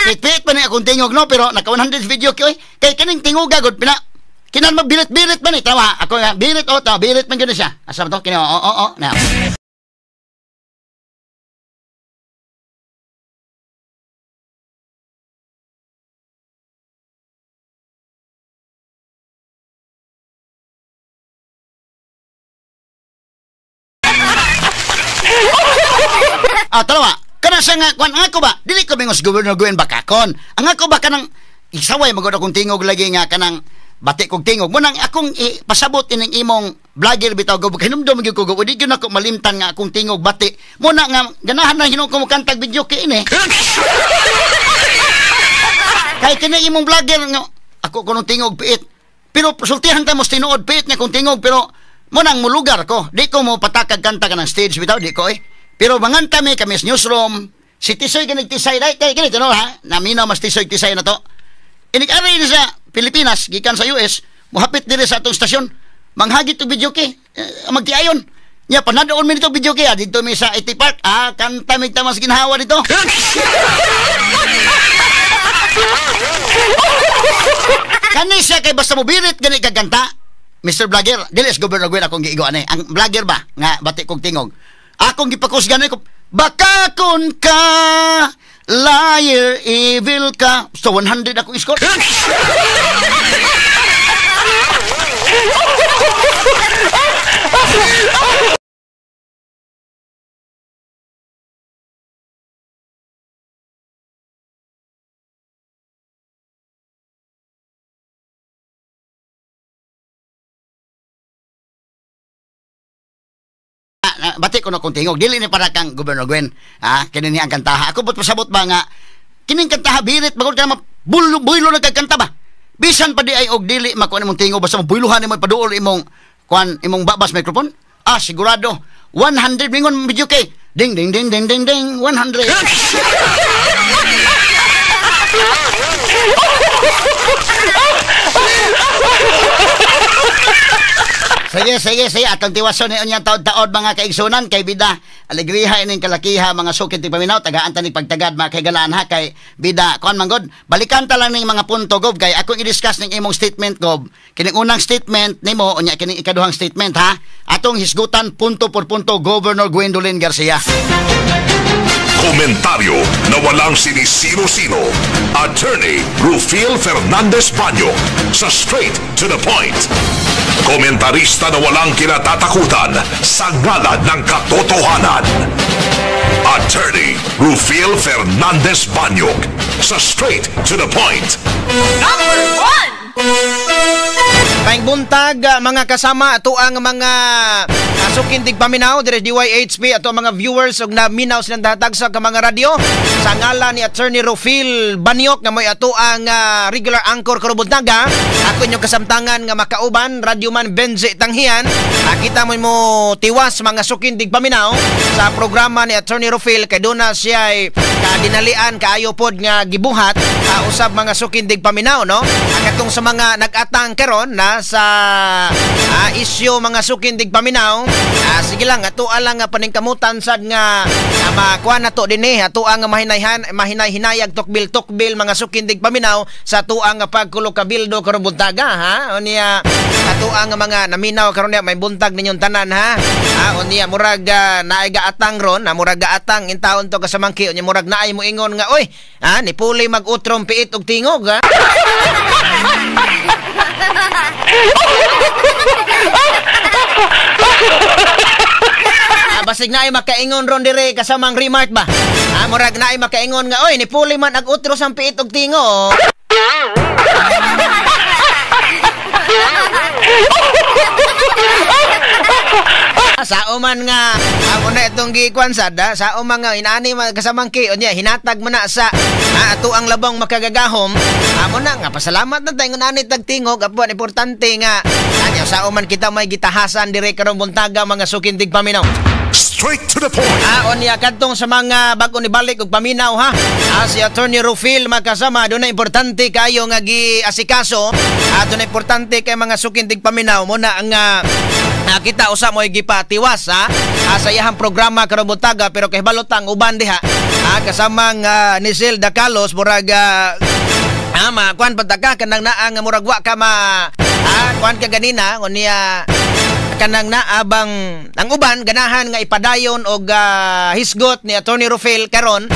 Pit-pit pa ni akong tingog no pero naka 100 video kay oy. Kay kining tingoga gud pina kinan magbirit-birit man ni tawa ako nga birit oh ta birit man gyud siya. Asa ba to kini oo oo na. Talawa, kana siya nga, kuan, ang ako ba, dili ko bingos Governor Gwen Bakakon. Ang ako ba kanang, isaway magod akong tingog lagi nga kanang, bati kong tingog. Munang akong pasabot ining imong vlogger bitaw go, hinumdum gyud ko, di gyud ako malimtan nga akong tingog bati. Muna nga, ganahan na hinuon ko mo kantag video kay ini. Kay kini imong vlogger nga, ako kunong tingog piit. Pero sultihan ka mo tinuod piit nga akong tingog, pero munang mulugar ko. Di ko mo patakag kanta ka ng stage bitaw, di ko eh. Pero manganta mi kami sa newsroom, si Tisoy ganig Tisay, dahil kaya ganito no ha, naminaw mas Tisoy Tisay na to. Inig-aray ni sa Pilipinas, gikan sa US, muhapit diri sa atong stasyon, manghagit og video kay, magtiayon. Nya, panadoon mi nito video kay, dito mi sa IT Park, kanta mi tamas ginhawa dito. Kani siya kay basta mobirit gani kagkanta, Mr. Vlogger, dili is Governor Gwen akong giigo ani. Ang vlogger ba, nga bati kog tingog. Akong gipakusgan ko, baka kun ka liar evil ka. So 100 ako score. Bati ko na kung tingog. Dili ni para kang Governor Gwen. Kini ni ang kantaha. Ako ba't pasabot ba nga, kining kantaha, birit, bagod ka na mabuylo na kagkanta ba? Bisan pa di ay og dili, makuha nimong tingog, basta mabuyluhan nimo paduol imong, kuan, imong babas microphone. Sigurado. 100, mingon video kay. Ding, ding, ding, ding, ding, ding, 100. Sige, sige, sige. Atong tiwason ni unyang taod-taod mga kaigsunan kay bida alegriha ining kalakiha mga sukit ti paminaw tagaan ta ni pagtagad mga kaigalaan ha kay bida kuan man god. Balikan ta lang ning mga punto gob kay akong i-discuss ning imong statement gob. Kining unang statement nimo unya kining ikaduhang statement ha. Atong hisgutan punto por punto Governor Gwendolyn Garcia. Komentaryo na walang sinisino-sino. Attorney Rufil Fernandez Banyo sa Straight to the Point. Komentarista na walang kinatatakutan sa ngalan ng katotohanan. Attorney Rufil Fernandez Banyok sa Straight to the Point. Number 1! Maayong buntag mga kasama ato ang mga sukindig paminaw dire DYHP ato ang mga viewers ug naminaw silang datag sa mga radyo sa ngalan ni Attorney Rufil Banyok nga moy ato ang regular anchor karong buntaga. Ako inyong kasamtangan nga makauban radyoman Benji Tanghian. Kita mo mo tiwas mga sukindig paminaw sa programa ni Attorney Rufil kay duna siya ay kadinalian kaayo pod nga gibuhat usab mga sukindig paminaw no. Katong sa mga nag-atang karon na sa isyu mga sukindig paminaw, sige lang ato lang nga paningkamutan sad nga makuha na to dinhi ato ang mahinay-hinayag tukbil-tukbil mga sukindig paminaw sa ato ang pagkulo kabildo karong buntaga ha. Unya ato ang mga naminaw karon niya may buntag ninyong tanan ha. Unya murag naay gaatang ron, na murag gaatang intawon to kasamangki unya murag naay moingon nga oy ni puli mag-utrom piit og tingog ha. Basig na ay makaingon ron dire kasamang remark ba? Murag na ay makaingon nga oy nipuli man ag utro sang piit og tingo. Sao man nga amo na itong gikuan sad sao man nga inaani kasamang ki unya hinatag mo na sa ato ang labong makagagahom. Amo na nga pasalamat na tayo ngunani tagtingog apan importante nga anya sao man kita may gitahasan dire karong buntaga mga sukindig paminaw. Straight to the point. Unya kadtong sa mga bag-o ni balik og paminaw ha. Si Attorney Rufil makasama do na importante kayo nga giasikaso. Do na importante kay mga sukindig paminaw mo na ang kita usa mo gipatiwas ha sa iyahang programa karong buntaga pero kay balotang uban diha kasamang ni Zelda Carlos murag ma kuan pataka kanang naa nga murag wa ka ma kuan ka ganina unya kanang naabang ang uban ganahan nga ipadayon og hisgot ni Attorney Rufil karon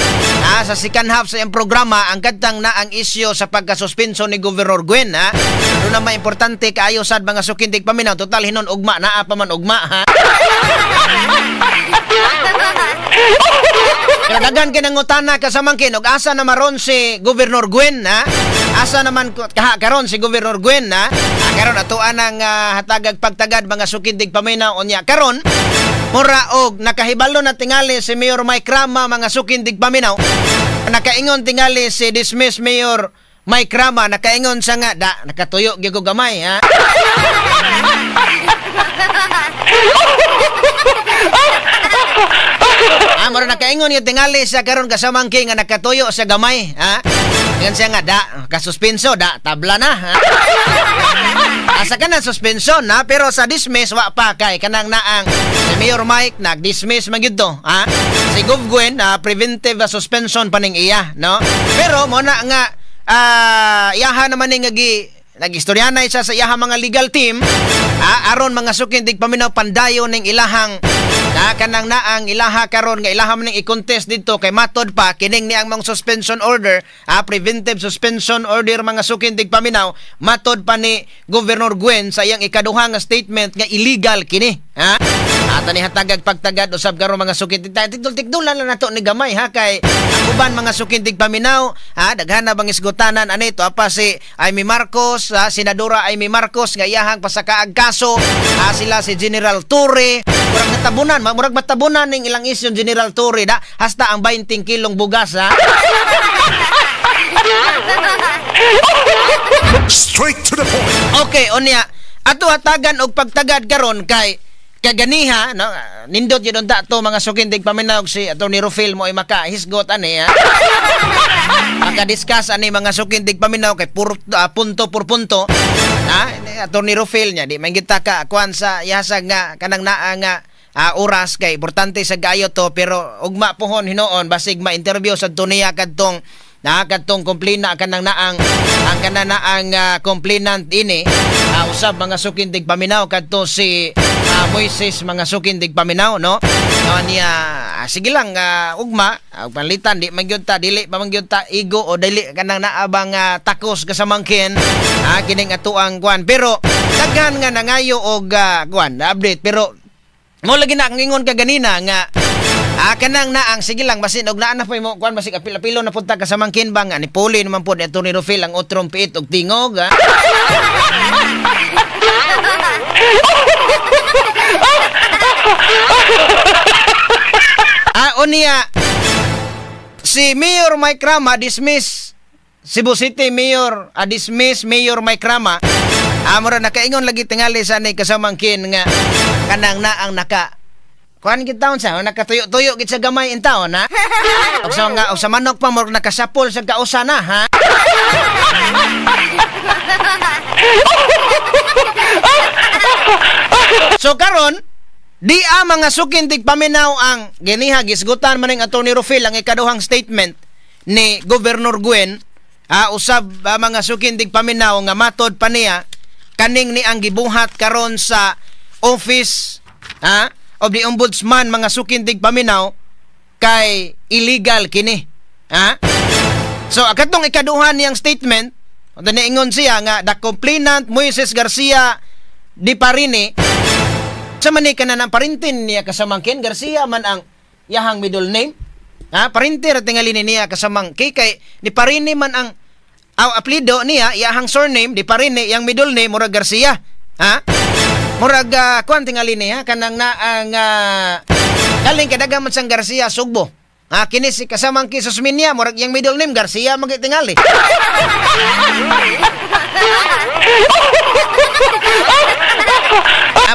sa second half sa iyang programa ang kadtang na ang isyu sa pagkasuspenso ni Governor Gwen ha. Doon na maimportante kaayo sad mga sukindig paminaw total hinon ugma naa pa man ugma ha. Pero daghan kay nangutana kasamangkin og asa na maron si Governor Gwen ha. Asa naman karon si Governor Gwen ha. Karon atoan ang hatagag pagtagad mga sukindig paminaw unya karon mura og nakahibalo na tingali si Mayor Mike Rama mga sukindig paminaw. Nakaingon tingali si dismiss Mayor Mike Rama nakaingon sa nga da nakatuyo gyud ko gamay ha. Mura nakaingon yung tingali sa karon kasamangki nga nakatuyo sa gamay ha. Ingon siya nga da kasuspenso da tabla na ha. Asa ka na suspension ha, pero sa dismiss wa pa kay kanang naang si Mayor Mike nag-dismiss man gyud to ha. Si Gov Gwen preventive suspension paning iya no. Pero mo na nga iyaha naman ning nagistoryanay siya sa iyaha mga legal team aron mga sukindig paminaw pandayon ning ilahang na kanang naang ilaha karon nga ilaha man ning i-contest didto kay matod pa kining ni ang mga suspension order preventive suspension order mga sukindig paminaw matod pa ni Governor Gwen sa iyang ikaduha nga statement nga illegal kini ha. Ato ni hatagag pagtagad usab karon mga sukindig tikdul-tikdulan lang nato ni gamay ha kay ang uban mga sukindig paminaw ha daghan na bang isgutanan anito apa si Amy Marcos ha, Senadora Amy Marcos nga iyahang pasakaag kaso ha, sila si General Torre murag natabunan murag matabunan ning ilang isyon General Torre da hasta ang 20 kilong bugas ha. Straight to the point. Okay unya ato hatagan og pagtagad karon kay Kaganiha, no, nindot yun unta to mga sukindig paminaw si Atty. Rufil mo ay makahisgot ani, ha? Maka-discuss ani mga sukindig paminaw kay pur, punto por punto, ha? Atty. Rufil niya di man kita ka kuan sa yasag nga kanang naa nga oras kay importante sa gayo to, pero ugma pohon hinuon basig ma-interview sa niya kadtong na kadtong komplina kanang naang ang kanang naang complainant ini, usab mga sukindig paminaw kadto si Moises mga sukindig paminaw, no? No niya, sige lang, ugma panlitan di man gyud ta, dili pa man gyud ta igo o dili kanang naabang takos kasamangkin, kining atuang kuan, pero daghan nga nangayo og kuan update, pero mo lagi na ang ingon ka ganina nga kanang naang sige lang basin og naa na po mo kuan basig apil-apilo na punta kasamangkin ba nga ni puli naman po ni Atty. Rufil ang otrong piit og tingog, ha? Unya si Mayor Mike Rama dismiss Cebu City Mayor, dismiss Mayor Mike Rama. Mura nakaingon lagi tingali sa ni kasamangkin nga kanang naang naka kuan gid taon sa nakatuyo-tuyo gid sa gamay in taon, ha? Og sa nga og sa manok pa murag nakasapol sa kausa na, ha? So karon di a mga sukindig paminaw ang giniha gisgutan man ning Atty. Rufil ang ikaduhang statement ni Governor Gwen, usab mga sukindig paminaw nga matod pa niya kaning ni ang gibuhat karon sa office of the Ombudsman mga sukindig paminaw kay illegal kini, ha? So katong ikaduha niyang statement, niingon siya nga the complainant Moises Garcia Di Parini sa manika na ng parintin niya kasamangkin, Garcia man ang yahang middle name, ha? Parinte ra tingali niya kasamangki kay Di Parini man ang apelyido niya, yahang surname Di Parini, yang middle name murag Garcia, ha? Murag kuan tingali niya kanang naang kaling kadagan man sang Garcia Sugbo. Ha, kini si kasamangki sa Susminia, murag yang middle name Garcia man tingali.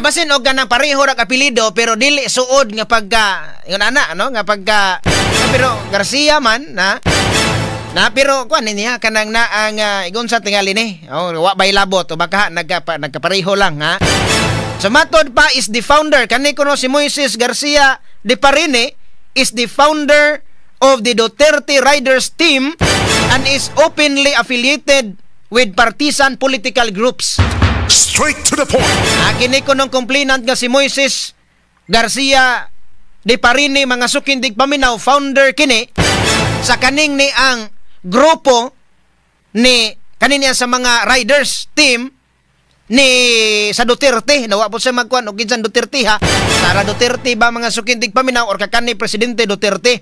Basin og kanang pareho ra apelyido pero dili suod nga pagka ingon ana, no, nga pagka pero Garcia man na na pero kuan niya kanang naang igon sa tingali ni, oh, wa bay labot o baka nagkapareho lang, ha? So matod pa is the founder kani kuno si Moises Garcia Di Parini is the founder of the Duterte Riders team and is openly affiliated with partisan political groups. Straight to the point. Kini ko nung complainant nga si Moises Garcia Di Parini mga sukindig paminaw, founder kini sa kaning ni ang grupo ni kanin niya sa mga riders team ni sa Duterte. Nawa po siya magkuan og kinsan Duterte, ha? Sara Duterte ba mga sukindig paminaw or kakani Presidente Duterte?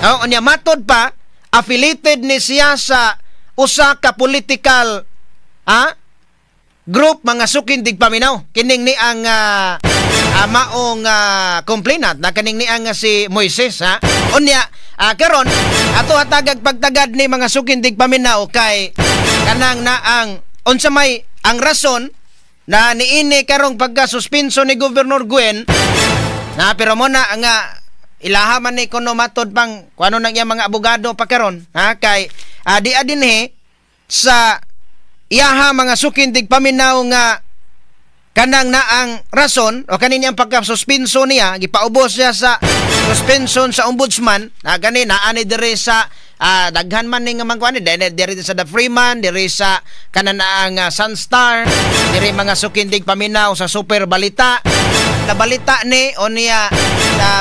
Oh, unya matod pa affiliated ni siya sa usa ka political group mga sukindig paminaw. Kining ni ang maong complainant na kaning ni ang si Moises, ha? Unya karon ato hatagag pagtagad ni mga sukindig paminaw kay kanang naang unsa may ang rason na niini karong pagkasuspenso ni Governor Gwen na, pero mo na nga ilaha man ni kuno matod pang kuano nang iyang mga abogado pa karon, ha? Kay di adinhi sa iyaha mga sukindig paminaw nga kanang naang rason o kanin niyang pagkasuspenso niya, gipaubos siya sa suspension sa ombudsman na gani naani diri sa daghan man ning mangkuan diri sa The Freeman, diri sa kananaang Sunstar, diri mga sukindig paminaw sa Super Balita. Nabalita ni o niya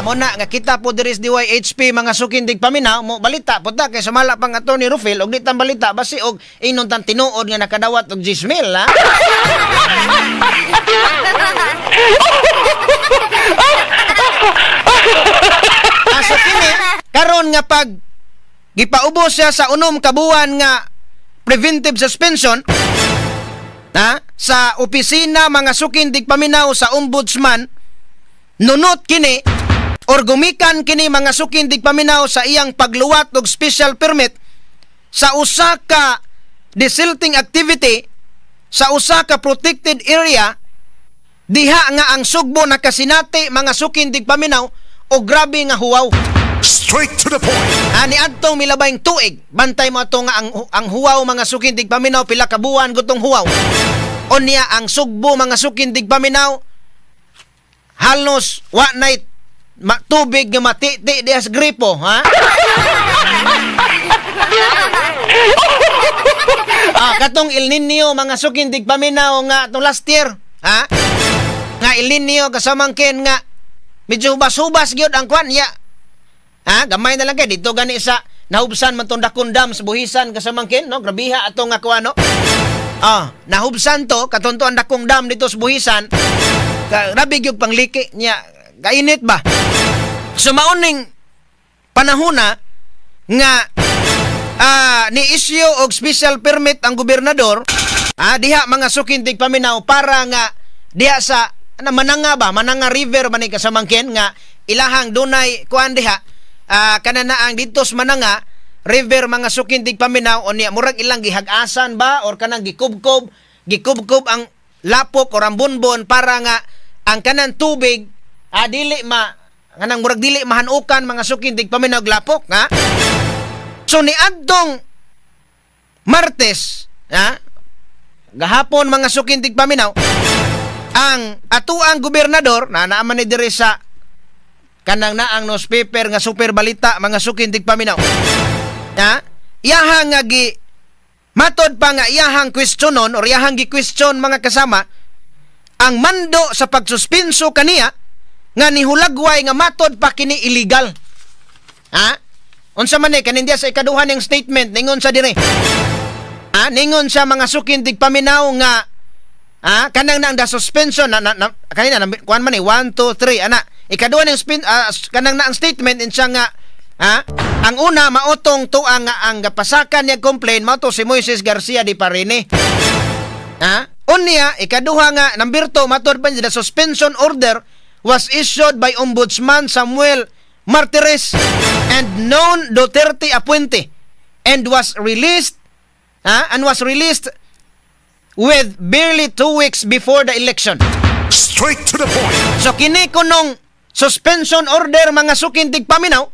mo na nga kita po diri sa DYHP mga sukindig paminaw mo balita po ta kay sumala pang ato ni Rufil og di tan balita basi og inon tan tinuod nga nakadawat og 10,000, ha? So kini karon nga pag gipaubos siya sa 6 ka buwan nga preventive suspension, ha, sa opisina mga sukindig paminaw sa ombudsman, nunot kini or gumikan kini mga sukindig paminaw sa iyang pagluwat og special permit sa usa ka desilting activity sa usa ka protected area Diha nga ang Sugbo nakasinati, mga suking tigpaminaw, o grabe nga huwaw. Straight to the point. Ani adtong milabayng tuig, bantay mo ato nga ang huwaw, mga suking tigpaminaw, pila ka buwan gutong huwaw. Unya ang Sugbo, mga suking tigpaminaw, halos wa nay tubig nga matiti diha sa gripo, ha? Katong El Nino, mga suking tigpaminaw, nga atong last year, ha? Nga El Nino kasamangkin nga medyo hubas-hubas gyud ang kwan ya. Ha, gamay na lang kay dito gani sa nahubsan man tong dakong dam sa Buhisan kasamangkin, no? Grabiha ato nga kuan, no? Nahubsan to katon to ang dakong dam dito sa Buhisan. Grabe gyud pangliki niya, kainit ba? So mauning panahona nga ni-issue og special permit ang gobernador, diha, mga suking tigpaminaw, para nga diha sa na Mananga ba, Mananga River man ni kasamangkin nga ilahang dunay kuan diha, kanana ang dito sa Mananga River, mga suking tigpaminaw. Unya murag ilang gihag-asan ba or kanang gikubkob gikubkob ang lapok or ang bunbon para nga ang kanang tubig dili ma kanang murag dili mahanukan, mga suking tigpaminaw, lapok, ha. So niadtong Martes, ha, gahapon, mga suking tigpaminaw, ang atuang gobernador na naaman ni diri sa kanang naang newspaper nga Super Balita, mga suking tigpaminaw, ha, iyahang nga gi matod pa nga iyahang questionon or iyahang gi-question, mga kasama, ang mando sa pagsuspenso kaniya nga nihulagway nga matod pa kini illegal, ha. Unsa man ni kanin diya sa ikaduha niyang statement, ningon sa dire, ha, ningon sa mga suking tigpaminaw nga kanang nang the suspension na kanina na, kuan man ni 1 2 3 ana ikaduha ning spin kanang na ang statement insa nga ang una maotong tuang nga ang gapasakan niya complain mao to si Moises Garcia di Parene, ha. Unya ikaduha nga number 2, matod pa niya, the suspension order was issued by Ombudsman Samuel Martires and known Duterte appointee and was released with barely 2 weeks before the election. Straight to the point. So kini kunong suspension order, mga suking tigpaminaw,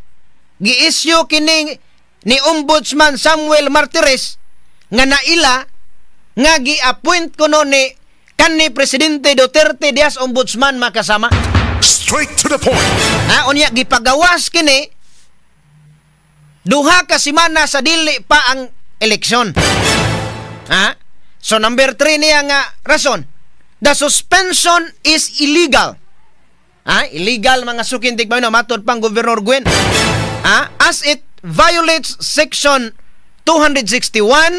gi-issue kini ni Ombudsman Samuel Martires nga naila nga gi-appoint kuno ni kanhi Presidente Duterte dias ombudsman, makasama. Straight to the point. Ha, unya gipagawas kini 2 ka semana sa dili pa ang eleksyon. Ha? So number 3 niya nga rason, the suspension is illegal. Ha? Illegal, mga suking tigpaminaw, matod pang Governor Gwen. Ha? As it violates section 261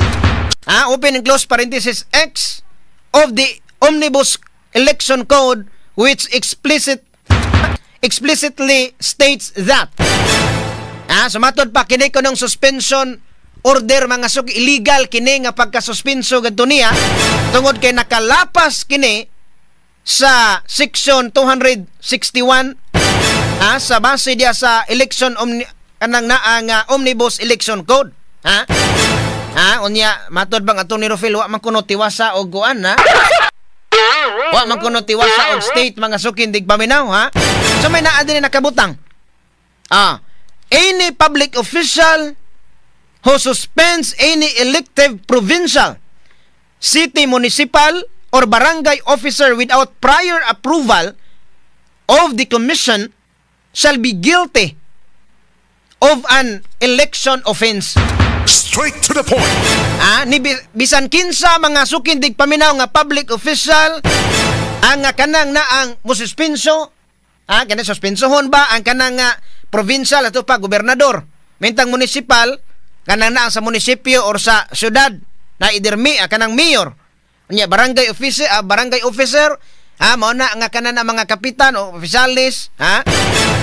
open and close parenthesis X of the Omnibus Election Code, which explicitly states that. So matod pa kini kunong suspension order, mga suk, illegal kini nga pagkasuspenso gadto niya tungod kay nakalapas kini sa section 261 sa base diya sa election omni, kanang naa nga Omnibus Election Code, ha. Unya matod bang ato ni Rufil, wa man kuno tiwasa og kuan, ha, wa man kuno tiwasa og state, mga suking tigpaminaw, ha. So may naa din nakabutang any public official who suspends any elective provincial, city, municipal, or barangay officer without prior approval of the commission shall be guilty of an election offense. Straight to the point. Ni bisan kinsa, mga suking tigpaminaw, nga public official ang nga kanang na ang mususpenso, kanang suspensohon ba ang kanang nga provincial, ato pa gobernador, mintang municipal, kanang na ang sa munisipyo or sa syudad na idirmi, kanang mayor. Unya barangay officer, mao na nga kanan ang mga kapitan o opisyales, ha,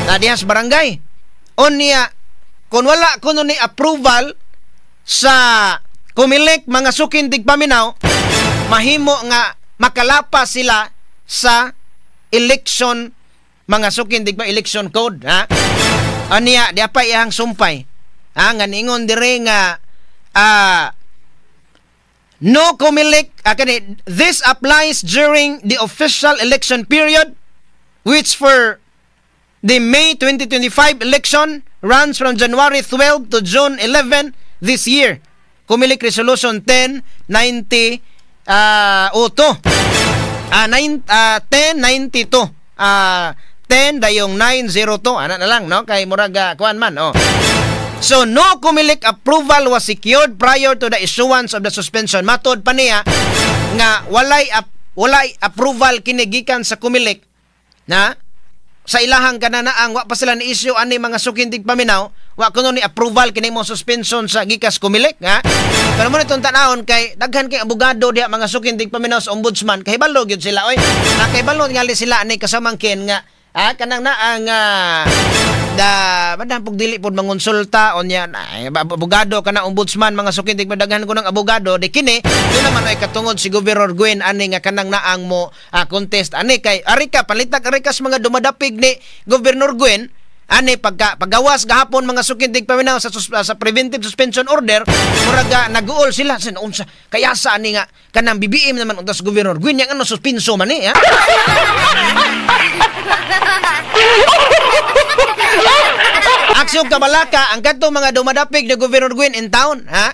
na diha sa barangay. Unya kung wala kuno ni approval sa Comelec, mga suking tigpaminaw, mahimo nga makalapas sila sa election, mga suking tigpa election code, ha. Aniya di pa iyang sumpay, ha, nga niingon dire nga No Comelec, kani, this applies during the official election period, which for the May 2025 election runs from January 12 to June 11 this year. Comelec Resolution 1090 2. 1092. 10 dayong 902. Ana na lang, no? Kay murag kuan man, oh. So no Comelec approval was secured prior to the issuance of the suspension. Matod pa niya nga walay approval kini gikan sa Comelec na sa ilahang kananaang wa pa sila ni issue ani mga suking tigpaminaw, wa kuno ni approval kini mo suspension sa gikas Comelec, ha. Pero mo nitong tan-awon kay daghan kay abogado diha mga suking tigpaminaw sa ombudsman, kahibalo gyud sila oy. Kahibalo ngali sila ani kasamangkin nga kanang naang da madam pug dili pod mangonsulta onya abogado kana ombudsman mga suking tigpadaghan ko ng abogado di kini do naman ay katungod si Governor Gwen ani nga kanang naang mo contest ani kay arika palitag arikas mga dumadapig ni Governor Gwen ani pagka pagawas gahapon mga suking tigpaminaw sa preventive suspension order murag naguol sila sin unsa kaya sa ani nga kanang BBM naman untas Governor Gwen yang ano suspenso man ni ha. Aksyon kabalaka ang kadto mga dumadapig ni Governor Gwen in town, ha?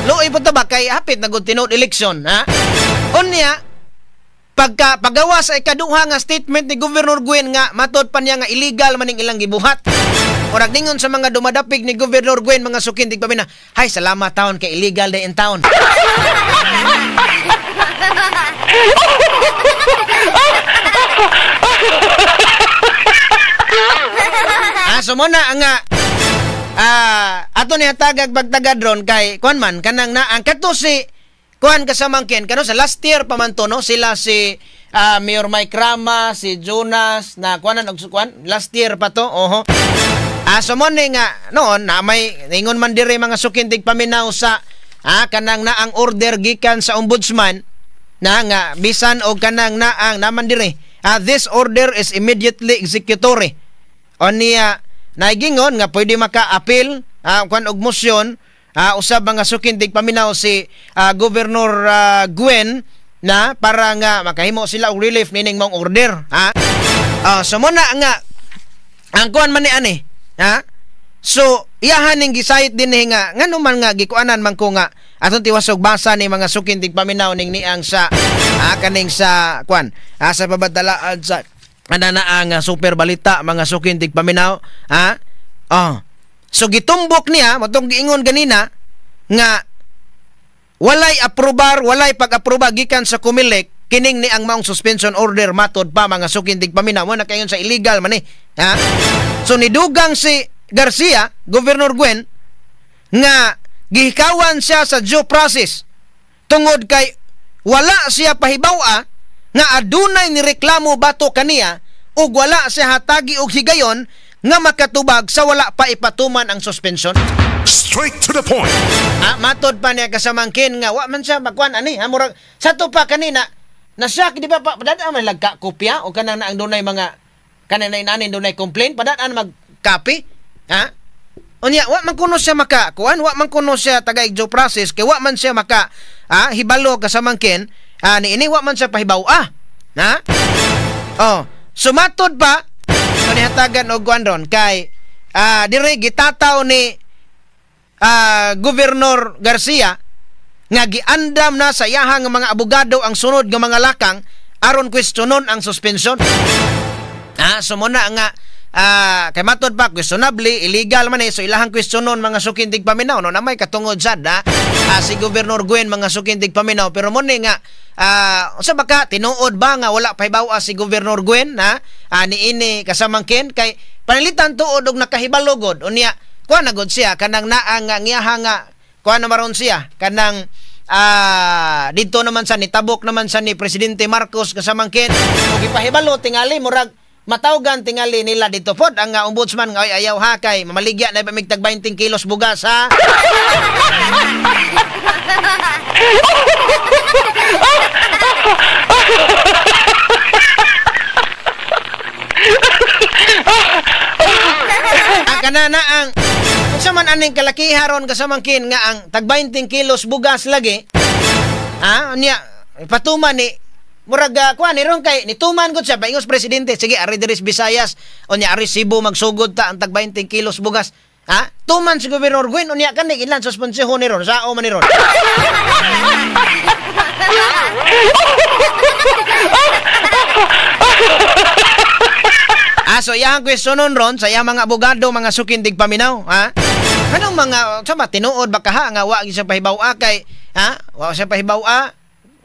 Luoy po ta ba kay hapit na gud tinuod election, ha? Unya pagka pagawa sa ikaduha nga statement ni Governor Gwen nga matod pa niya nga illegal maning ilang gibuhat. Murag ningon sa mga dumadapig ni Governor Gwen mga sukin tigpamina, hay salamat taon kay illegal day in town. So muna ang ato ni hatagag pagtagad ron kay kuan man kanang na ang kato si kuan kasamangkin kano sa last year pa man to, no, sila si Mayor Mike Rama, si Jonas na kuanan og kuan last year pa to, oho. So muna nga noon na may ingon man dire mga sukin tigpaminaw sa kanang naang order gikan sa ombudsman na nga bisan og kanang naang naman dire, this order is immediately executory. O niya naigingon nga pwede maka-appeal kuan og motion usab mga sukin tigpaminaw si Governor Gwen na para nga makahimo sila og relief nining mong order, ha. So muna nga ang kuan man ni ani, ha. So iyahan ning gisayit dinhi nga ngano man nga gikuanan man ko nga atong tiwasog basa ni mga sukin tigpaminaw ning niang sa kaning sa kuan sa pabadalaan sa ana ang super balita mga sukin tigpaminaw, ha. Oh. So gitumbok niya matong giingon ganina nga walay aprobar, walay pag-aproba gikan sa Comelec kining ni ang maong suspension order matod pa mga sukin tigpaminaw mo na kayon sa illegal man eh, ha. So nidugang si Garcia, Governor Gwen, nga gihikawan siya sa due process tungod kay wala siya pahibaw-a nga adunay ni reklamo bato kaniya ug wala siya hatagi og higayon nga makatubag sa wala pa ipatuman ang suspension. Straight to the point. Matod pa niya kasamangkin nga wa man siya makuan ani, ha, murag sa to pa kanina nasyak di ba pa padaan man lagka kopya o kanang naang dunay mga kanang inanin dunay complaint padaan mag copy, ha. Unya wa man kuno siya maka kuan, wa man kuno siya tagay due process kay wa man siya maka hibalo kasamangkin ni ini wa man siya pahibaw-a, na. Oh, sumatod pa panihatagan og kuan ron kay dire gitataw ni Governor Garcia nga giandam na sa iyahang mga abogado ang sunod nga mga lakang aron kwestiyonon ang suspension. So muna nga kay matod pa questionably illegal man eh, so ilahang kwestiyonon mga sukin tigpaminaw, no, na may katungod sad si Governor Gwen mga sukin tigpaminaw. Pero mo ni nga unsa baka tinuod ba nga wala pahibaw-a si Governor Gwen ha niini kasamangkin kay panalitan tuod og nakahibalo gud unya kuan na gud siya kanang naa nga ngiyaha nga kuan na maron siya kanang didto naman sa nitabok naman sa ni Presidente Marcos kasamangkin ug ipahibalo tingali murag matawgan tingali nila dito pod ang ombudsman nga ay ayaw ha kay mamaligya na pamigtag 20 kilos bugas, ha. Ang kanana ang unsa man aning kalakiha ron kasamangkin nga ang tag 20 kilos bugas lagi Ha, unya patuman ni murag kuan ni ron kay nituman gud siya paingos presidente, sige ari diri Visayas, unya ari Cebu magsugod ta ang tag 20 kilos bugas. Ha? Tuman si Gobernador Gwen, unya kani ilan suspensyon ni ron, sao man ni ron. Ah, so iyang kwestiyonon ron sa iyang mga abogado, mga sukindig paminaw, ha? Anong mga sama tinuod ba kaha nga wa siya pahibaw-a kay, ha? Wa siya pahibaw-a,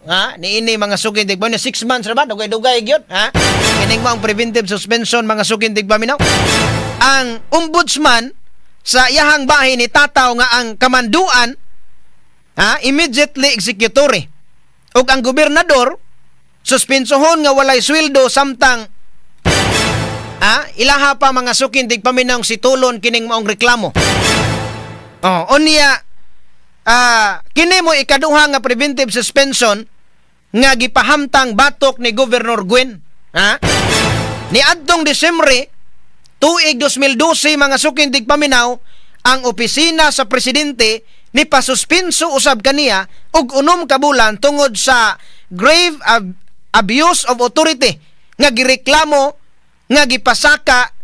ha? Niini mga sukindig paminaw 6 months ra ba dugay-dugay gyud, ha? Kining mo ang preventive suspension mga sukindig paminaw. Ang ombudsman sa iyahang bahin ni tataw nga ang kamanduan, ha, immediately executory. Ug ang gobernador suspensohon nga walay sweldo samtang ilaha pa mga sukindig paminaw si tulon kining maong reklamo. Oh, unya kini mo ikaduha nga preventive suspension nga gipahamtang batok ni Governor Gwen, ha? Niadtong Disyembre tuig 2012 mga sukindig paminaw, ang opisina sa presidente ni pasuspenso usab kaniya og 6 ka bulan tungod sa grave abuse of authority nga gireklamo nga gipasaka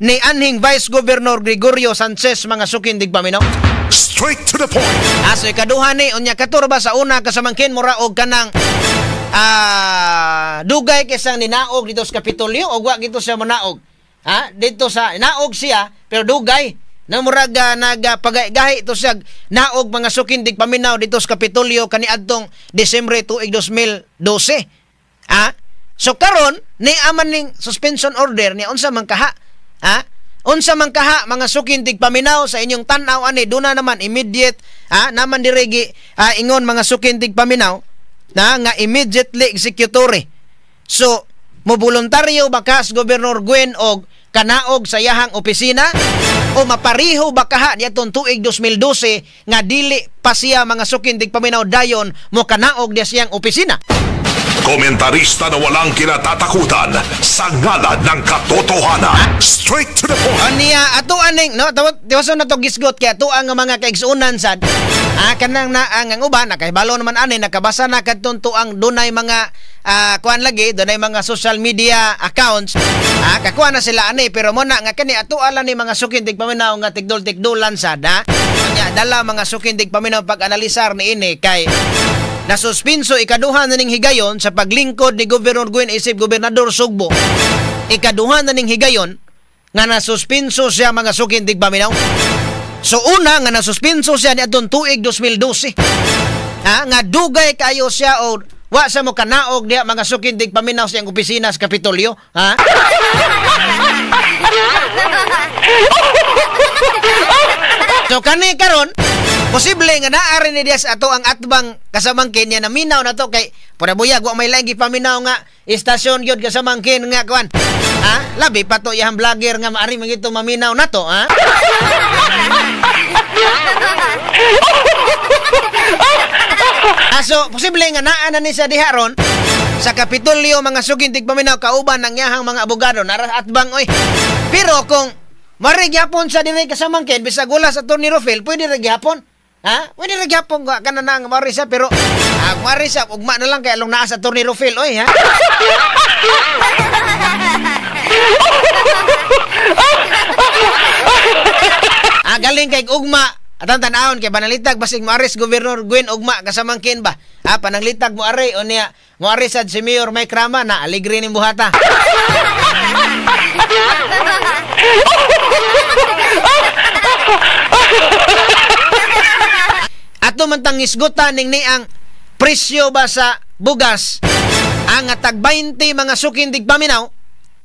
ni anhing Vice Governor Gregorio Sanchez mga sukindig paminaw. Straight to the point. Aso ikaduha ni unya katurba sa una kasamangkin mura og kanang dugay kaysang ninaog dito sa Kapitolyo og wa gito siya manaog. Ha? Dito sa naog siya pero dugay na murag nagpagay-gahi ito siya naog mga sukindig paminaw dito sa Kapitolyo kaniadtong Disyembre tuig 2012. Ha? So karon ni aman ning suspension order ni unsa man kaha? Ha? Unsa man kaha mga sukindig paminaw sa inyong tan-aw ani duna naman immediate, ha, naman diregi ingon mga sukindig paminaw na nga immediately executory. So mo voluntaryo ba kas Governor Gwen og kanaog sa iyahang opisina o mapariho ba kaha niadtong tuig 2012 nga dili pa siya mga sukindig paminaw dayon mo kanaog diya siyang opisina? Komentarista na walang kinatatakutan sa ngalan ng katotohanan. Straight to the point. Aniya ato aning no tiwason na to gisgot kay ato ang mga kaigsuonan sad. Kanang na ang uban nakahibalo naman ani nakabasa na kadtong tuang dunay mga kuan lagi dunay mga social media accounts. Kakuha na sila ani pero mo na nga kani ato ala ni mga sukindig paminaw nga tigdol-tigdolan sad, ha. Nya dala mga sukindig paminaw pag-analisar niini kay nasuspinso ikaduha na ning higayon sa paglingkod ni Governor Gwen isip Gobernador Sugbo. Ikaduha na ning higayon nga nasuspinso siya mga sukindig paminaw. So una nga nasuspinso siya niadtong tuig 2012. Ha, nga dugay kayo siya o wa sa mo kanaog diha mga sukindig paminaw sa iyang opisina sa Kapitolyo, ha? So kani karon posible nga naa rin ni Diaz ato ang atbang kasamangkin niya naminaw na to kay pura buyag wa may laing gipaminaw nga istasyon gyud kasamangkin nga kuan. Ha? Labi pa to iyang vlogger nga maari man gito maminaw na to, ha? So posible nga naa na ni siya diha ron sa Kapitolyo mga sukintig paminaw kauban ng iyahang mga abogado nara atbang oy. Pero kung mari gyapon sa diri kasamangkin bisag wala sa Attorney Rufil, pwede ra gyapon. Ha? Pwede ra gyapon kana na nga mari siya pero mari siya ugma na lang kay along naa sa Attorney Rufil oy, ha. Galing kay ugma atang tan-awon kay panalitag basig moaris Governor Gwen ugma kasamangkin ba. Ha, pananglitag mo ari unya mo ari sad si Mayor Mike Rama na aligre ning buhata. Ato man tang isgutan ning niang presyo ba sa bugas ang tag 20 mga sukindig paminaw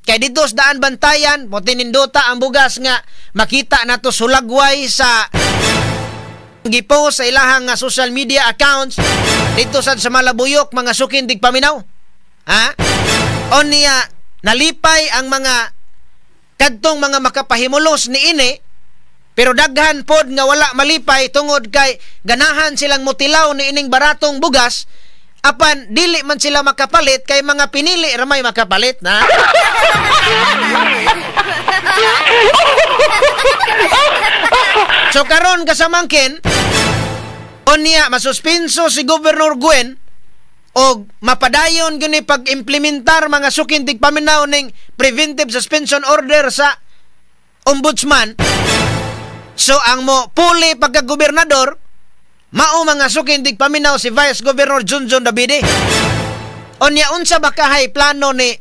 kay dito sa daan bantayan mo tinindota ang bugas nga makita nato sulagway sa gipost sa ilahang nga social media accounts dito sad sa Malabuyok mga sukindig paminaw. Ha? Onya nalipay ang mga kadtong mga makapahimulos niini pero daghan pod nga wala malipay tungod kay ganahan silang mutilaw niining baratong bugas apan dili man sila makapalit kay mga pinili ramay makapalit na. So karon kasamangkin unya masuspinso si Governor Gwen Og mapadayon gyud ni pag-implementar mga suking tigpaminaw ning preventive suspension order sa ombudsman. So ang mo puli pagka-gobernador mao mga suking tigpaminaw si Vice Governor Junjun Davide. Unya unsa ba kahay plano ni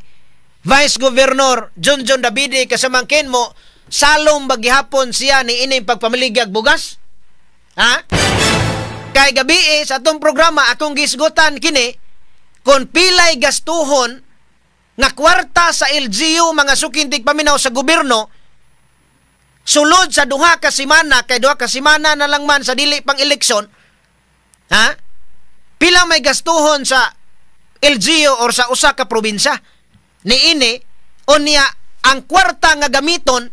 Vice Governor Junjun Davide kasamangkin mo salom bagihapon siya ni ining pagpamaligyag bugas? Ha? Kay gabi sa atong programa akong gisgutan kini kung pilay gastuhon nga kwarta sa LGU mga suking tigpaminaw sa gobyerno sulod sa 2 ka semana, kay 2 ka semana na lang man sa dili pang eleksyon, ha? Pila may gastuhon sa LGU or sa usa ka probinsya niini? Unya ang kwarta nga gamiton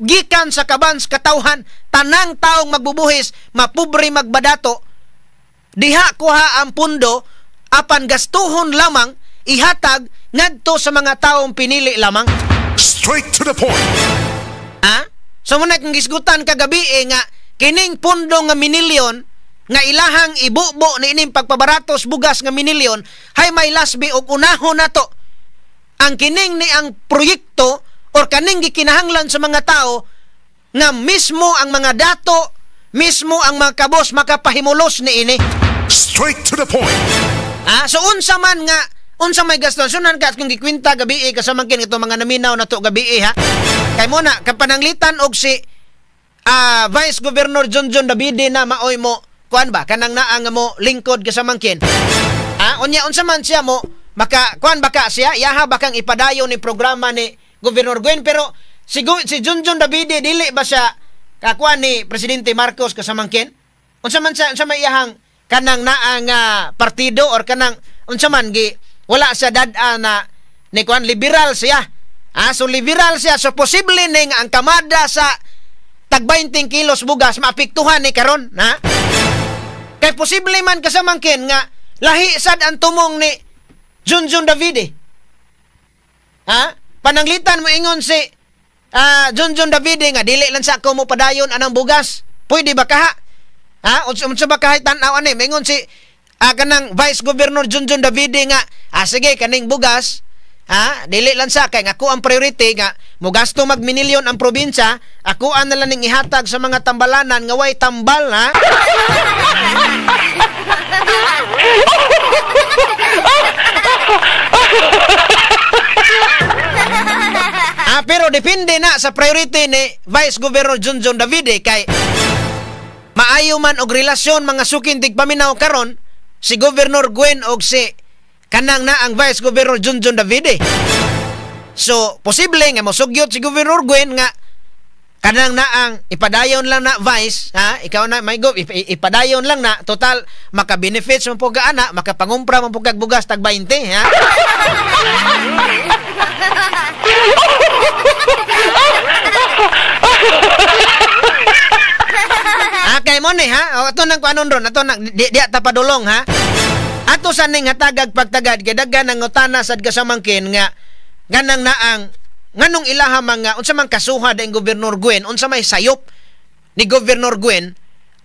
gikan sa kabans katawhan, tanang taong magbubuhis, mapobre magbadato, diha kuha ang pundo apan gastuhon lamang ihatag ngadto sa mga taong pinili lamang. Straight to the point. Ha? So muna kung gisgutan kagabi nga kining pundo nga minilyon nga ilahang ibubo ni ining pagpabaratos bugas nga minilyon hay may lasbi og unahon nato ang kining ni ang proyekto or kaning gikinahanglan sa mga tao nga mismo ang mga dato, mismo ang mga kabos makapahimulos ni ini. Straight to the point. Ah, so unsa man nga unsa may gaston sunan ka kung gikwenta gabi kasamangkin itong mga naminaw na to gabi ha. Kay mo na kapananglitan og si Vice Governor Junjun Davide na maoy mo kuan ba kanang naa nga mo lingkod kasamangkin. Ah, unya unsa man siya mo maka kuan baka siya yaha bakang ipadayon ni programa ni Governor Gwen, pero si Junjun Davide dili ba siya kakuan ni Presidente Marcos kasamangkin? Unsa man siya unsa may iyahang kanang naa nga partido or kanang unsa man gi wala siya dad-a na ni kuan liberal siya. Ah, so liberal siya, so posible ning ang kamada sa tag 20 kilos bugas maapektuhan ni karon, ha? Kay posible man kasamangkin nga lahi sad ang tumong ni Junjun Davide. Ha? Pananglitan mo ingon si Junjun Davide nga dili lang sa ako mo padayon anang bugas. Pwede ba kaha? Ha? Unsa ba kahit tan-aw ani? Maingon si kanang Vice Governor Junjun Davide nga sige kaning bugas, ha, dili lang sa kay nga ako ang priority nga mogasto magminilyon ang probinsya, ako ang nalang ning ihatag sa mga tambalanan nga way tambal, ha. Ah, pero depende na sa priority ni Vice Governor Junjun Davide kay maayo man og relasyon mga suking tigpaminaw karon si Governor Gwen og si kanang na ang Vice Governor Junjun Davide. So, posible nga mosugyot si Governor Gwen nga kanang na ang ipadayon lang na Vice, ha? Ikaw na may gov, ipadayon lang na total maka-benefits man po ka ana, makapangumpra man po kag bugas tag 20, ha? Ah, kay mo ni, ha? O, ato nang kuanon ron, ato nang di ta padulong, ha? Ato sa ning hatagag pagtagad kay daghan ang utana sad kasamangkin nga ganang naang nganong ilaha mga unsa man kasuha daing Governor Gwen, unsa may sayop ni Governor Gwen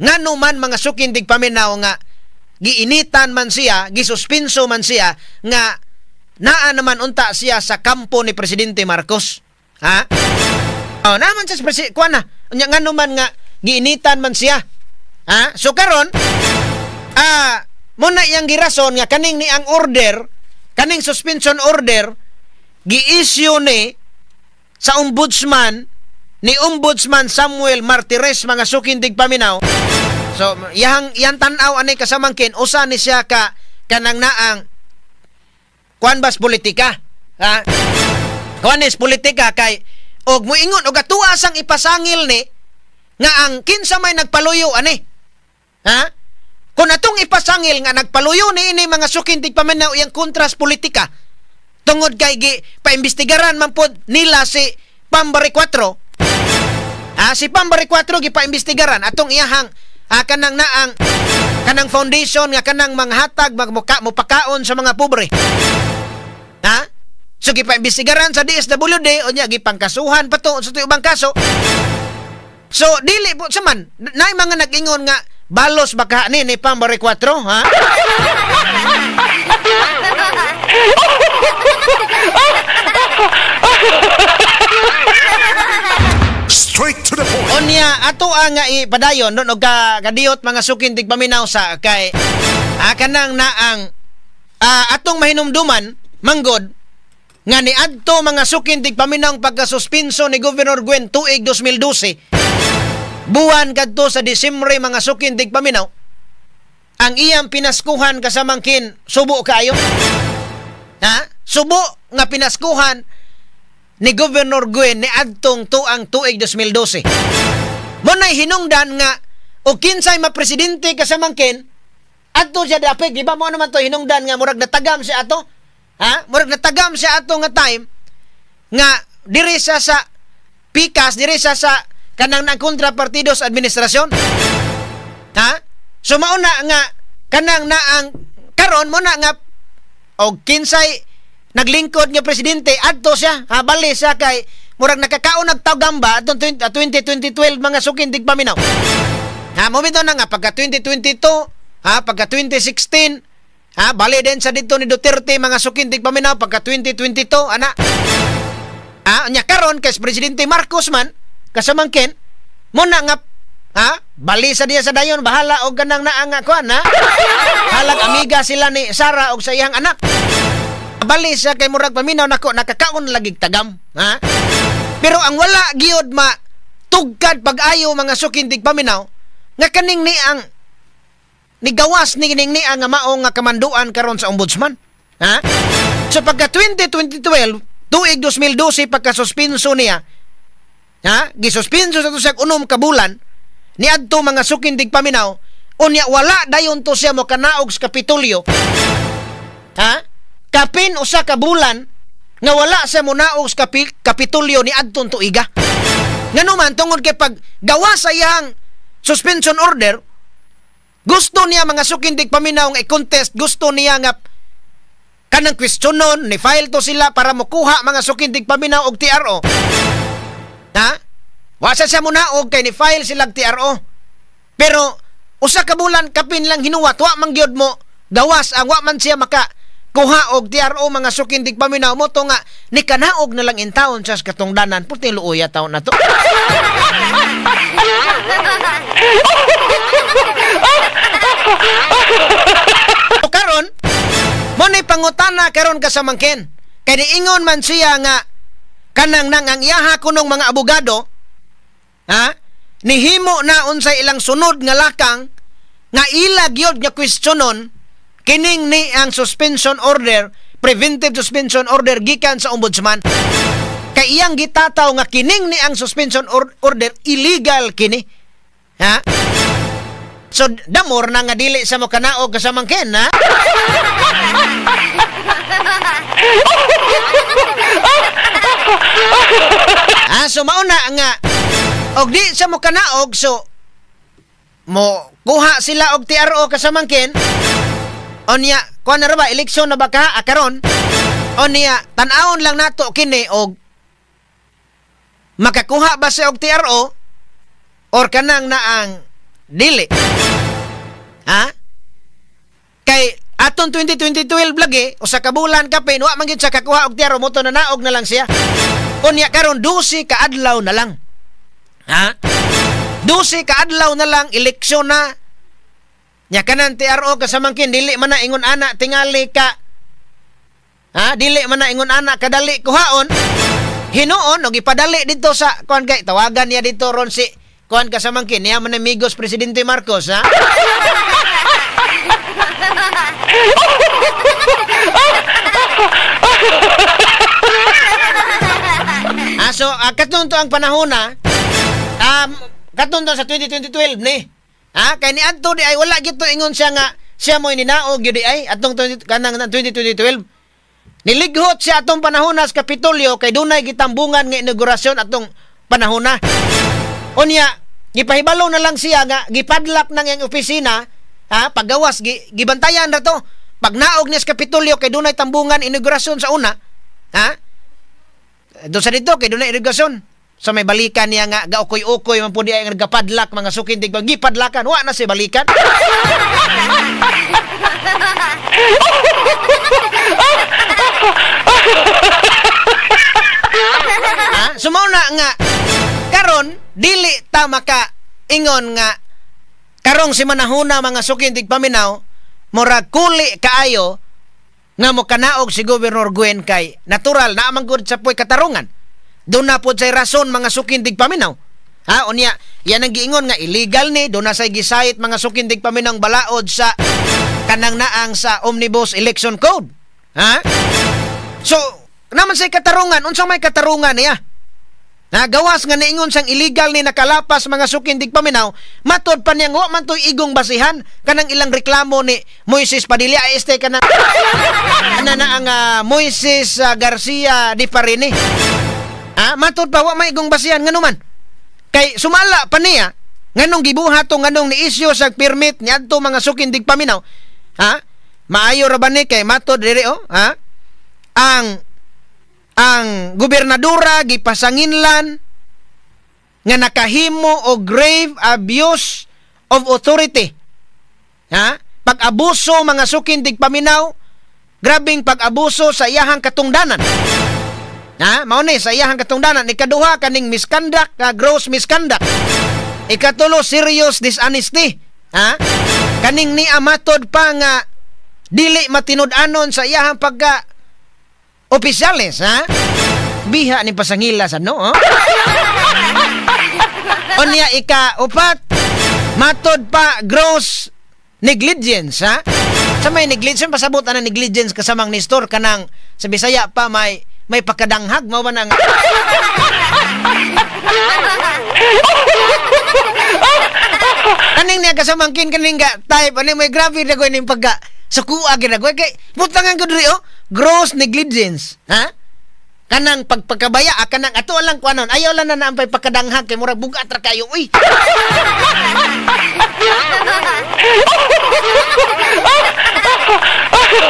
ngano man mga suking tigpaminaw nga giinitan man siya, gisuspenso man siya nga naa naman unta siya sa kampo ni Presidente Marcos, ha? Oh, naman sa presidente kuan na unya ngano man nga giinitan man siya, ha? So karon muna iyang girason nga kaning ni ang order, kaning suspension order gi-issue ni sa ombudsman ni Ombudsman Samuel Martires mga suking tigpaminaw. So iyang tan-aw ani kasamangkin usa ni siya ka kanang naang kuan bas politika, ha? Kuan is politika kay og moingon og atuwa sang ipasangil ni nga ang kinsa may nagpaluyo ani, ha? Kung atong ipasangil nga nagpaluyo ni ini mga suking tigpaminaw iyang kontras politika tungod kay gi paimbestigaran man pod nila si Pambari 4. Ah, si Pambari 4 gipaimbestigaran atong iyahang kanang naang kanang foundation nga kanang manghatag magmuka mopakaon sa mga pobre. Ha? So gipaimbestigaran sa DSWD unya gipangkasuhan pa to sa ubang kaso. So dili po sa man naay mga nag-ingon nga balos baka ni Pambari 4, ha? Straight to the point. Unya ato ang ipadayon no og kadiyot mga sukin tigpaminaw sa kay kanang naang atong mahinumduman manggod nga niadto mga sukin tigpaminaw pagkasuspenso ni Governor Gwen tuig 2012 buwan kadto sa Disyembre mga sukin tigpaminaw ang iyang pinaskuhan kasamangkin subo kaayo ha subo nga pinaskuhan ni Governor Gwen ni adtong tuang tuig 2012. Mo nay hinungdan nga o kinsay mapresidente kasamangkin adto siya dapig, di ba mo naman to hinungdan nga murag natagam siya ato? Ha? Murag natagam siya ato nga time nga diri siya sa pikas, diri siya sa kanang nang kontrapartido sa administrasyon. Ha? So mauna nga kanang naang karon mo na nga og kinsay naglingkod nga presidente adto siya ha bali siya kay murag nakakaon nagtagamba atong 2012 mga sukin tigpaminaw. Ha mo bitaw na nga pagka 2022 ha pagka 2016 ha bali din sa didto ni Duterte mga sukin tigpaminaw pagka 2022 ana. Ha nya karon kay Presidente Marcos man kasamangkin mo na nga ha bali sa diya sa dayon bahala og kanang naa nga kuan ha. Halag amiga sila ni Sara og sa iyang anak. Bali siya kay murag paminaw nako nakakaon lagi tagam ha. Pero ang wala gyud ma tugkad pag-ayo mga sukin tigpaminaw nga kaning ni ang nigawas ni kining ni ang nga mao nga kamanduan karon sa ombudsman ha. So pagka 2012 tuig 2012 pagka suspenso niya ha gisuspenso sa to siya unom ka bulan niadto mga sukin tigpaminaw unya wala dayon to siya mo kanaog sa Kapitolyo ha. Kapin usa ka bulan nga wala sa munaog sa Kapitolyo ni adtong tuiga. Ngano man tungod kay pag gawa sa iyang suspension order, gusto niya mga sukin tigpaminaw nga i-contest, gusto niya nga kanang questionon ni file to sila para mokuha mga sukin tigpaminaw og TRO. Ha? Wa sa siya munaog kay ni file sila og TRO. Pero usa ka bulan kapin lang hinuwat, wa man gyud mo gawas ang wa man siya maka kuha og TRO mga sukin tigpaminaw mo to nga ni kanaog na lang in taon sa katungdanan puti luoya taon na to. So karon mo ni pangutana karon kasamangkin kay niingon man siya nga kanang nang ang iyaha kunong mga abogado ha nihimo na unsay ilang sunod nga lakang nga ila gyud nga questionon kining ni ang suspension order, preventive suspension order gikan sa ombudsman. Kay iyang gitataw nga kining ni ang suspension order illegal kini. Ha? So damor na nga dili sa mo kanaog kasamangkin ha. Ha, so mauna nga og di sa mo kanaog so mo kuha sila og TRO kasamangkin. Onya, kuan na ra ba eleksyon na ba ka karon? Onya, tan-awon lang nato kini og makakuha ba siya og TRO or kanang naang dili. Ha? Kay atong 2012 lagi usa ka bulan kapin wa man gyud siya kakuha og TRO moto na naog na lang siya. Unya karon 12 ka adlaw na lang. Ha? 12 ka adlaw na lang eleksyon na. Nya kanan TRO kasamangkin dili man na ingon ana tingali ka ha dili man na ingon ana kadali kuhaon hinuon og ipadali didto sa kuan kay tawagan niya didto ron si kuan kasamangkin niya man amigos Presidente Marcos ha. Ah, so katunto ang panahon na katunto sa 2012 ni. Ha, kay niadto di ay wala gyud to ingon siya nga siya mo'y ninaog gyud di ay atong kanang 2012. Nilighot siya atong panahona sa Kapitolyo kay dunay gitambungan nga inaugurasyon atong panahona. Unya, gipahibalo na lang siya nga gipadlak nang iyang opisina, ha, paggawas gibantayan ra to. Pag naog niya sa Kapitolyo kay dunay tambungan inaugurasyon sa una, ha? Do sa dito kay dunay inaugurasyon. Sa may balikan niya nga gaukoy-ukoy man pud ay nga nagapadlak mga sukin tig gipadlakan, wa na si balikan. Ha? So mao na nga karon dili ta maka ingon nga karong si manahuna mga sukin tig paminaw murag kuli kaayo nga mokanaog si Governor Gwen kay natural na man gud sa puy katarungan. Doon na pod say rason mga sukin tig paminaw. Ha, unya yan ang giingon nga illegal ni doon na say gisayit mga sukin tig paminaw balaod sa kanang naang sa Omnibus Election Code. Ha? So naman say katarungan, unsa may katarungan niya? Nagawas nga niingon sang illegal ni nakalapas mga sukin tig paminaw, matod pa niyang wa man toy igong basihan kanang ilang reklamo ni Moises Padilla este kanang ana na ang Moises Garcia di Parini. Ah, matod pa wa may igong basihan nganuman. Kay sumala pa niya nganong gibuhat to nganong ni-issue sa permit niadto mga sukin tig paminaw. Ha? Maayo ra ba ni kay matod diri oh, ha? Ang gobernadora gipasanginlan nga nakahimo og grave abuse of authority. Ha? Pag-abuso mga sukin tig paminaw, grabing pag-abuso sa iyahang katungdanan. Ha? Mao ni sa iyahang katungdanan. Ikaduha kaning misconduct, gross misconduct. Ikatulo, serious dishonesty. Ha? Kaning ni amatod pa nga dili matinud-anon sa iyahang pagka opisyales, ha? Biha ni pasangila sa no, oh? Unya ika-upat, matod pa gross negligence, ha? Sa may negligence, pasabot ana negligence kasamang ni store kanang sa Bisaya pa may pakadanghag mao ba nang kaning niya kasamang kin kaning ga type ani may grabe na ko ning pagka sukua ginagwa kay butangan ko diri oh, gross negligence, ha? Kanang pagpakabaya kanang ato lang kuanon ayaw lang na naampay pagkadanghag kay murag bugat ra kayo uy.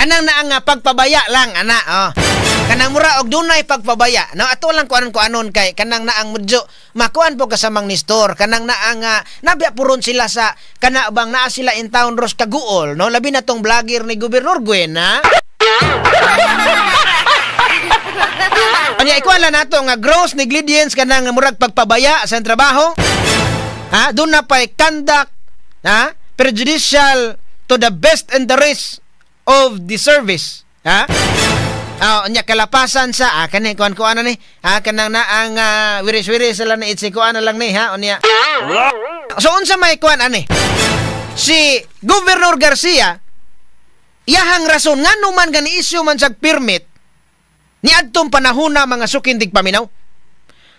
Anang naa nga pagpabaya lang ana oh. Kanang mura og dunay pagpabaya no, ato lang kuanon kuanon kay kanang naang medyo makuan po kasamang ni store kanang naang nabya puron sila sa kana bang naa sila in town ros kaguol no, labi na tong vlogger ni Gobernador Gwen, ha? Anya ikuan lang nato nga gross negligence kanang murag pagpabaya sa trabaho, ha? Doon na pay conduct, ha, prejudicial to the best interest of the service, ha? Anya kalapasan sa kani kuan kuan ni, ha, kanang naang wiris-wiris sila na itsi kuan na lang ni, ha? Unya so unsa may kuan ani si Governor Garcia iyahang rason ngano man gani issue man sa permit niadtong panahona mga sukin tig paminaw.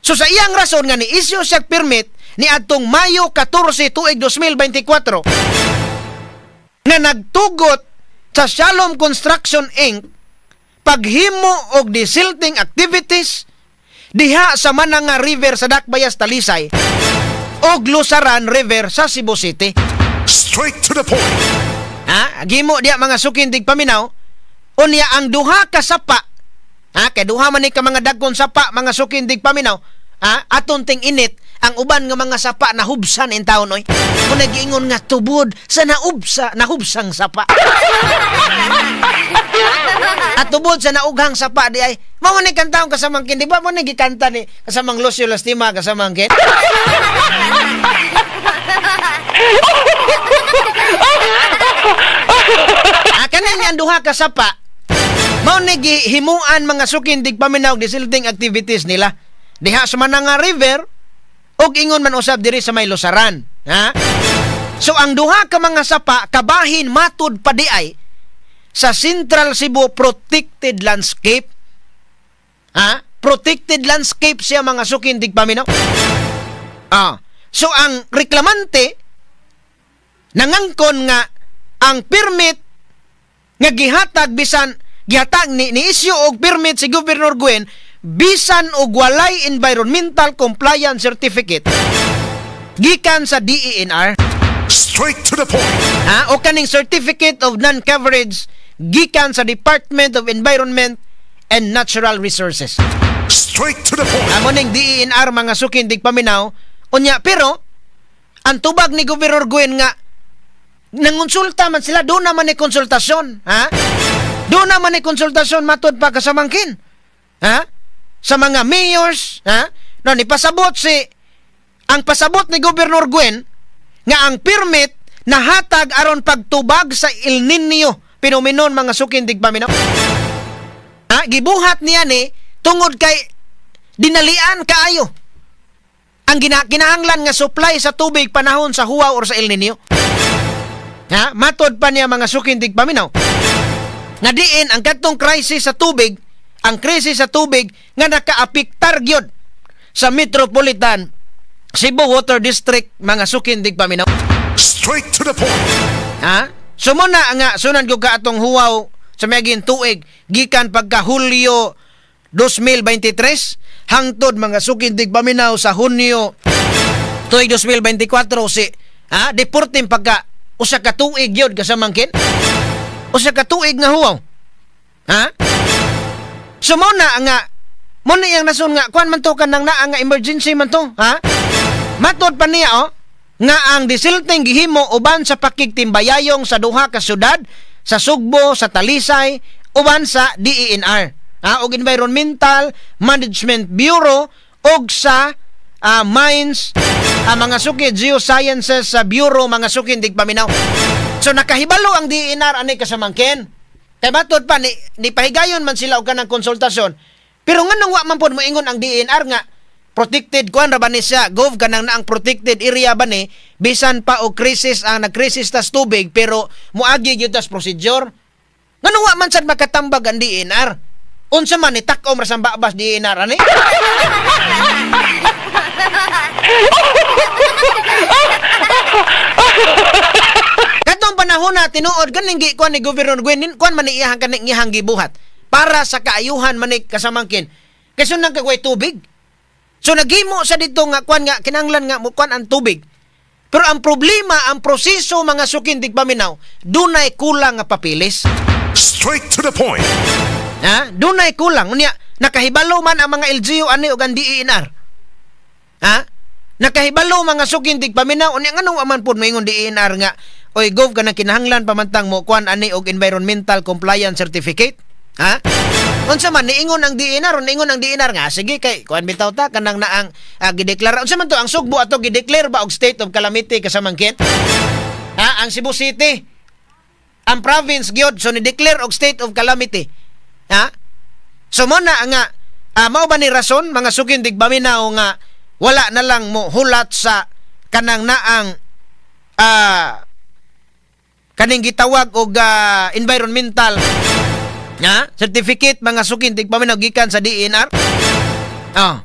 So sa iyang rason nga ni issue sa permit niadtong Mayo 14 tuig 2024 nga nagtugot sa Shalom Construction Inc paghimo og desilting activities diha sa Mananga River sa Dakbayas, Talisay og Lusaran River sa Cebu City. Straight to the point. Ha, gimo diha mga sukin tig paminaw. Unya ang duha ka sapa, ha, kay duha man ni ka mga dagkon sapa mga sukin tig paminaw, ha, aton ting init ang uban nga mga sapa nahubsan in taon oy. Kung nagiingon nga tubod sa naubsa nahubsang sapa. At tubod sa naughang sapa di ay mao ni kantahon kasamang kin, di ba mo ni gikanta ni kasamang Lucio Lastima kasamang kin. Kanin ang duha ka sapa mao ni gihimuan mga sukin dig paminaw desilting activities nila diha sa Mananga River og ingon man usab diri sa may Lusaran, ha? So ang duha ka mga sapa kabahin matud pa di ay sa Central Cebu Protected Landscape. Ha? Protected landscape siya mga sukin dig paminaw. Ah, so ang reklamante nangangkon nga ang permit nga gihatag bisan gihatag ni issue og permit si Governor Gwen bisan og walay environmental compliance certificate gikan sa DENR. Straight to the point. Ha, o kaning certificate of non-coverage gikan sa Department of Environment and Natural Resources. Straight to the point. Amo ning DENR mga sukin tigpaminaw. Unya pero ang tubag ni Gobernador Gwen nga nangonsulta man sila, doon naman ni konsultasyon, ha? Doon naman ni konsultasyon matud pa kasamangkin. Ha? Sa mga mayors, ha? No, ni pasabot si ang pasabot ni Gobernador Gwen nga ang permit nahatag aron pagtubag sa El Nino phenomenon mga sukin tigpaminaw. Ha? Gibuhat niya ni tungod kay dinalian kaayo ang kinahanglan nga supply sa tubig panahon sa huwaw or sa El Nino. Ha? Matod pa niya mga sukin tigpaminaw nga diin ang katong crisis sa tubig, ang krisis sa tubig nga nakaapektar gyud sa Metropolitan Cebu Water District mga sukin tigpaminaw. Straight to the point. Ha? So muna nga sunan ko ka atong huwaw sa miaging tuig gikan pagka Hulyo 2023 hangtod mga sukin tigpaminaw sa Hunyo tuig 2024 si ha deporting pagka usa ka tuig gyud kasamangkin, usa ka tuig nga huwaw. Ha? So muna nga muna iyang nasun nga kuan man to kanang naa nga emergency man to, ha? Matod pa niya oh nga ang desilting gihimo uban sa pakigtimbayayong sa duha ka syudad sa Sugbo, sa Talisay, uban sa DENR, ha, og Environmental Management Bureau og sa Mines mga suki Geosciences Bureau mga suki tigpaminaw. So nakahibalo ang DENR ani kasamangkin. Kay matod pa ni pahigayon man sila og kanang konsultasyon. Pero nganong wa man pod moingon ang DENR nga protected kuan ra ba ni siya, gov kanang naang protected area ba ni bisan pa og crisis ang nagcrisis tas tubig pero moagi gyud tas procedure. Nganong wa man sad makatambag ang DENR? Unsa man ni tak-om ra sa babas DENR ani? Katong panahon na tinuod ganing gi kuan ni Governor Gwen kuan man ni iyang kaning iyang gibuhat para sa kaayuhan man ni kasamangkin. Kay sunang kagway tubig. So naghimo sa dito nga kuan nga kinahanglan nga mukuan ang tubig. Pero ang problema, ang proseso mga sukin tigpaminaw, dunay kulang nga papilis. Straight to the point. Ha? Dunay kulang. Unya nakahibalo man ang mga LGU ani og ang DENR. Ha? Nakahibalo mga sukin tigpaminaw, unya nganong aman pud moingon DENR nga oy gov kanang kinahanglan pamantang mo kuan ani og environmental compliance certificate? Ha? Unsa man niingon ang DENR, niingon ang DENR nga sige kay kuan bitaw ta kanang naang gideklara. Unsa man to ang Sugbo ato gideclare ba og state of calamity kasamangkin? Ha, ang Cebu City, ang province gyud so ni declare og state of calamity. Ha? So mo na nga mao ba ni rason mga sukin tigpaminaw nga wala na lang mo hulat sa kanang naang kaning gitawag og environmental nga certificate mga sukin tigpaminaw gikan sa DENR. Oh.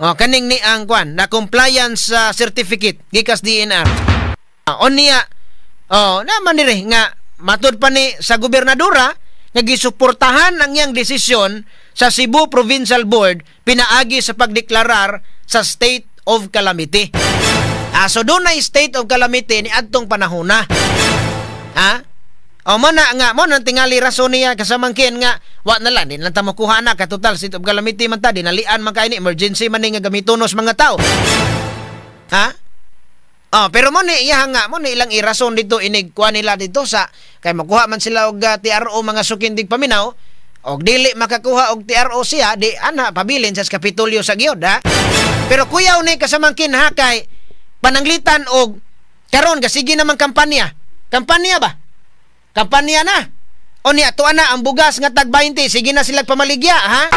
Oh, kaning ni ang kuan na compliance certificate gikas DENR. Unya oh naman diri nga matud pa ni sa gobernadora nga gisuportahan ang iyang desisyon sa Cebu Provincial Board pinaagi sa pagdeklarar sa state of calamity. So dunay state of calamity ni adtong panahona. Ha? O mo na nga mo nang tingali rason niya kasamangkin nga wa na lang din lang ta makuha na ka total state of calamity man ta dinalian man kay ni emergency man ni nga gamitonos mga tao. Ha? Oh, pero mo ni iya nga mo ni ilang irason dito inig kuha nila dito sa kay makuha man sila og TRO mga sukin tigpaminaw og dili makakuha og TRO siya di ana pabilin sa Kapitolyo sa gyud, ha. Pero kuyaw ni kasamangkin ha kay pananglitan og karon kasige naman kampanya. Kampanya ba? Kampanya na. O niya, tuwa na ang bugas nga tag 20, sige na sila pamaligya, ha?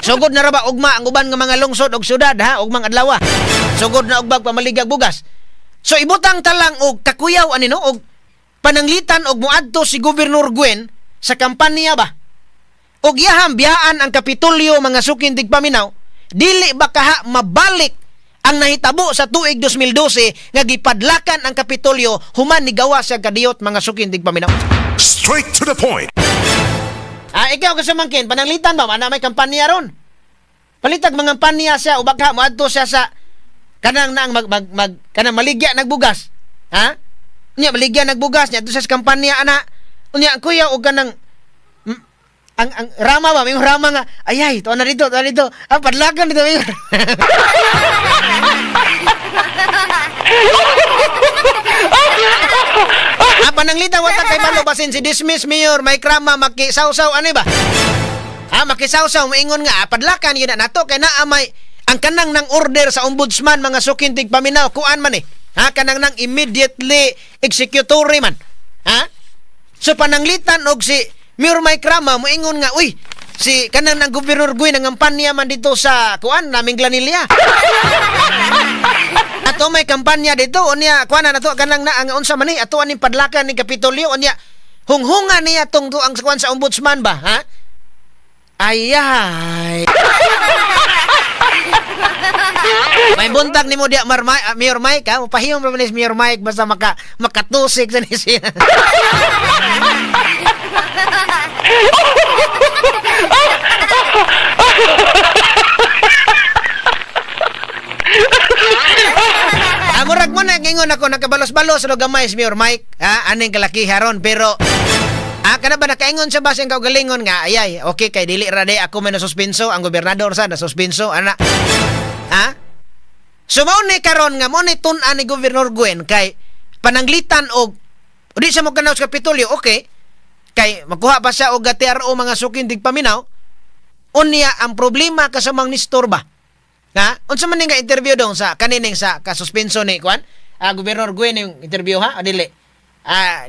Sugod na ra ba ugma ang uban nga mga lungsod og syudad, ha? Ugmang adlaw. Sugod na ugbag pamaligya bugas. So ibutang talang og kakuyaw ani no og pananglitan og moadto si Governor Gwen sa kampanya ba? Og iyahang biyaan ang Kapitolyo mga sukin tigpaminaw, dili ba kaha mabalik ang nahitabo sa tuig 2012 nga gipadlakan ang Kapitolyo human ni gawa sa kadiyot mga sukin tigpaminaw. Straight to the point. Ikaw kasamangkin pananglitan ba mana may kampanya ron? Palitag mga kampanya siya o baka moadto siya sa kanang naang mag kanang maligya nagbugas. Ha? Unya maligya nagbugas niya adto sa kampanya ana. Unya kuya og kanang Ang rama ba, may rama nga, ayay, tuwa na dito, tuwa na dito. Ah, padlakan dito. Ah, pananglitan, wata kay balo, basin si dismiss Mayor Mike Rama, makisawsaw, ano ba? Ah, makisawsaw, maingon nga, padlakan yun na nato, kay naamay, ang kanang nang order sa ombudsman, mga sukintig paminaw, kuan man eh. Ha, kanang nang immediately executory man. Ha? So, pananglitan, og si Mayor Mike Rama, moingon nga, uy, si kanang nang Governor Gwen, ang kampanya man dito sa, kuan, naming Glanilla. Ato may kampanya dito, unya, kuan na nato, kanang na, ang unsa man eh, ato aning padlakan ni Kapitolyo, unya, hunghunga niya tong ang kuan sa ombudsman ba, ha? Ayay. May buntag ni mo diya, Mayor Mike, ha? Pahiyom ra man ni Mayor Mike, basta makatusik sa ni siya. Murag mo na ingon ako nakabalos-balos ro gamay si Mayor Mike, ha? Aning kalakiha ron, pero kana ba nakaingon sa basing kaugalingon nga ayay, okay kay dili ra day ako may nasuspenso, ang gobernador sa nasuspenso ana. Ha? So mao ni karon nga mao ni tun-an ni Governor Gwen kay pananglitan og di siya mo kanaw sa Kapitolyo, okay. Kay makuha pa siya og TRO mga sukindig paminaw. Unya ang problema kasamang Nestor ba? Ha? Unsa man ning nga interview dong sa kanining sa kasuspenso ni kuan? Gobernador Gwen yung interview ha? O dili?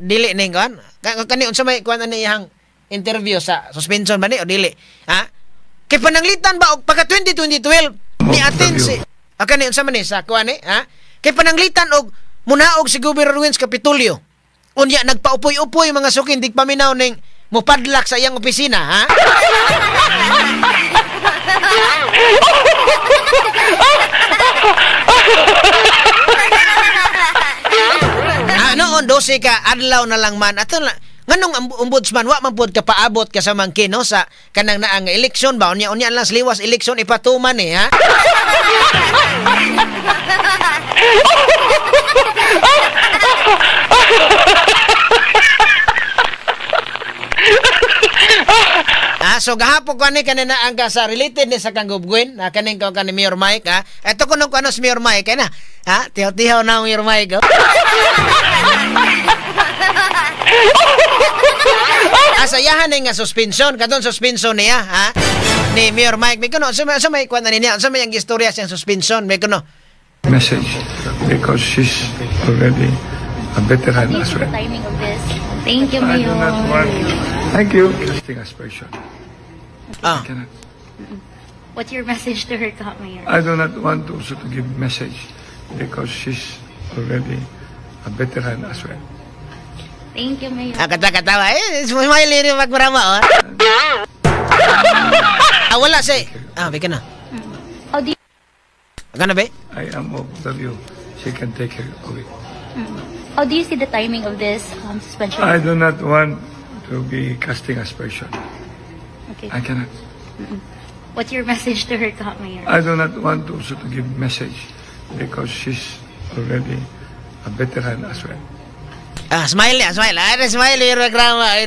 Dili ning kuan? Kani unsa may kuan ani iyang interview sa suspension ba ni o dili? Ha? Kay pananglitan ba og pagka 2012 ni atin si kani unsa man ni sa kuan ni? Ha? Kay pananglitan og munaog si Gobernador Gwen sa Kapitolyo. Unya nagpaupoy-upoy mga sukindig paminaw ning mupadlak sa iyang opisina, ha? Noon 12 ka adlaw na lang man ato nganong ombudsman wa man pud ka paabot ka sa mangkin, no, sa kanang naa nga eleksyon ba, unya unya lang liwas eleksyon ipatuman eh, ha? So gahapon ko ani kanina ang sa related ni sa kang Gwen, kaning ko kani Mayor Mike, ha. Eto kuno ko ano si Mayor Mike kay na. Ha, tihaw-tihaw na ang Mayor Mike. Oh. Asayahan ni nga suspension, katon suspension niya, ha. Ni Mayor Mike, may kuno sa may kuan niya, sa may ang istorya siyang suspension, may kuno. Message because she's already a veteran as well. Timing of this. Thank you, Mayor. Thank you. Aspersion. Ah. I cannot. What's your message to her, Mayor? I do not want also to give message because she's already a veteran as well. Thank you, Mayor. Kata-katawa. Eh, smile rin magmarama, oh. Wala siya. Bigyan na. How do you... Ano ba? I am of the view she can take care of it. How do you see the timing of this suspension? I do not want to be casting aspersion. Okay. I cannot. What's your message to her, Mayor? I do not want also to give message because she's already a veteran as well. Smile niya, smile. Smile yung reklama.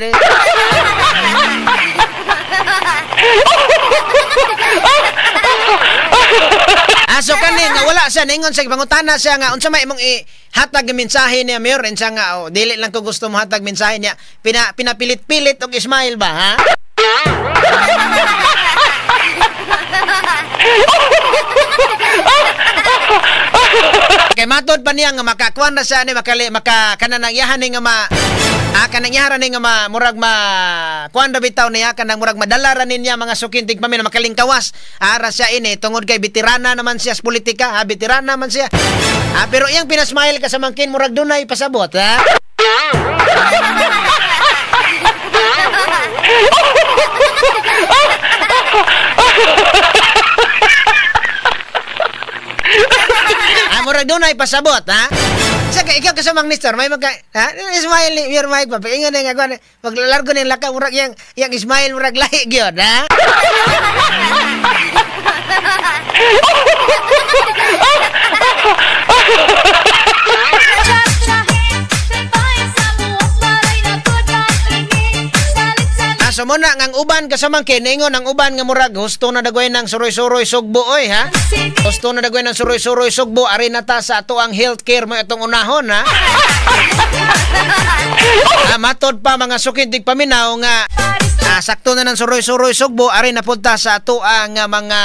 So kani nga wala siya ningon sa pangutana siya nga unsa may imong ihatag mensahe niya Mayor, unsa nga oh, dili lang ko gusto mo hatag mensahe niya, pinapilit-pilit og smile ba, ha? Kay matod pa niya nga makakuan na siya ni maka kanang iyahan ni nga ma kanang iyahan ni nga ma murag ma kuan ra bitaw niya kanang murag madala ra niya mga sukintig pamin makalingkawas ara siya ini tungod kay veterana naman siya sa politika, ha, veterana man siya. Pero iyang pinasmile ka sa mangkin murag dunay pasabot, ha. Murag dunay pasabot, ha? Saka ikaw kasamang Nestor, may magka ha? Smile ni Mayor Mike pa. Ingon nga kuan, paglalargo ning laka murag yang smile murag lahi gyud, ha? So Mo na ngang uban, kasamang kiningon ang uban nga murag husto na dagway ng suroy-suroy sugbo oy, ha. Husto na dagway ng suroy-suroy sugbo, ari na ta sa ato ang healthcare mo itong unahon, ha. Matod pa, mga suking tigpaminaw, nga sakto na ng suroy-suroy sugbo, ari na punta sa ato ang mga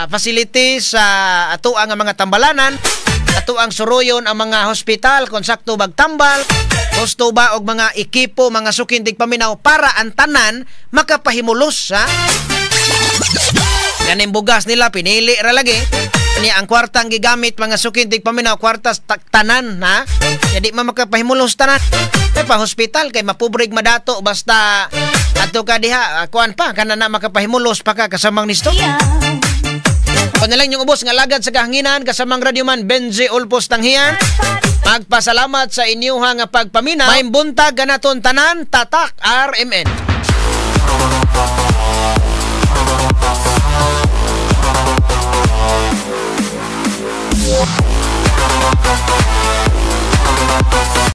facilities, sa ato ang mga tambalanan, ato ang suroyon ang mga hospital kung sakto bagtambal, gusto ba og mga ekipo, mga suking tigpaminaw, para ang tanan makapahimulos, ha. Ganing bugas nila pinili ra lagi niya ang kwartang gigamit, mga suking tigpaminaw, kwarta tanan, ha. Jadi man makapahimulos tanan kay pa hospital kay mapubrig madato basta ato ka diha, kuan pa kana na makapahimulos pa ka, kasamang nisto. O na lang yung ubos nga lagad sa kahanginan, kasamang radyoman Benji Ulpos Tanghian. Magpasalamat sa inyuha nga pagpaminaw. May buntag kanaton tanan, Tatak RMN.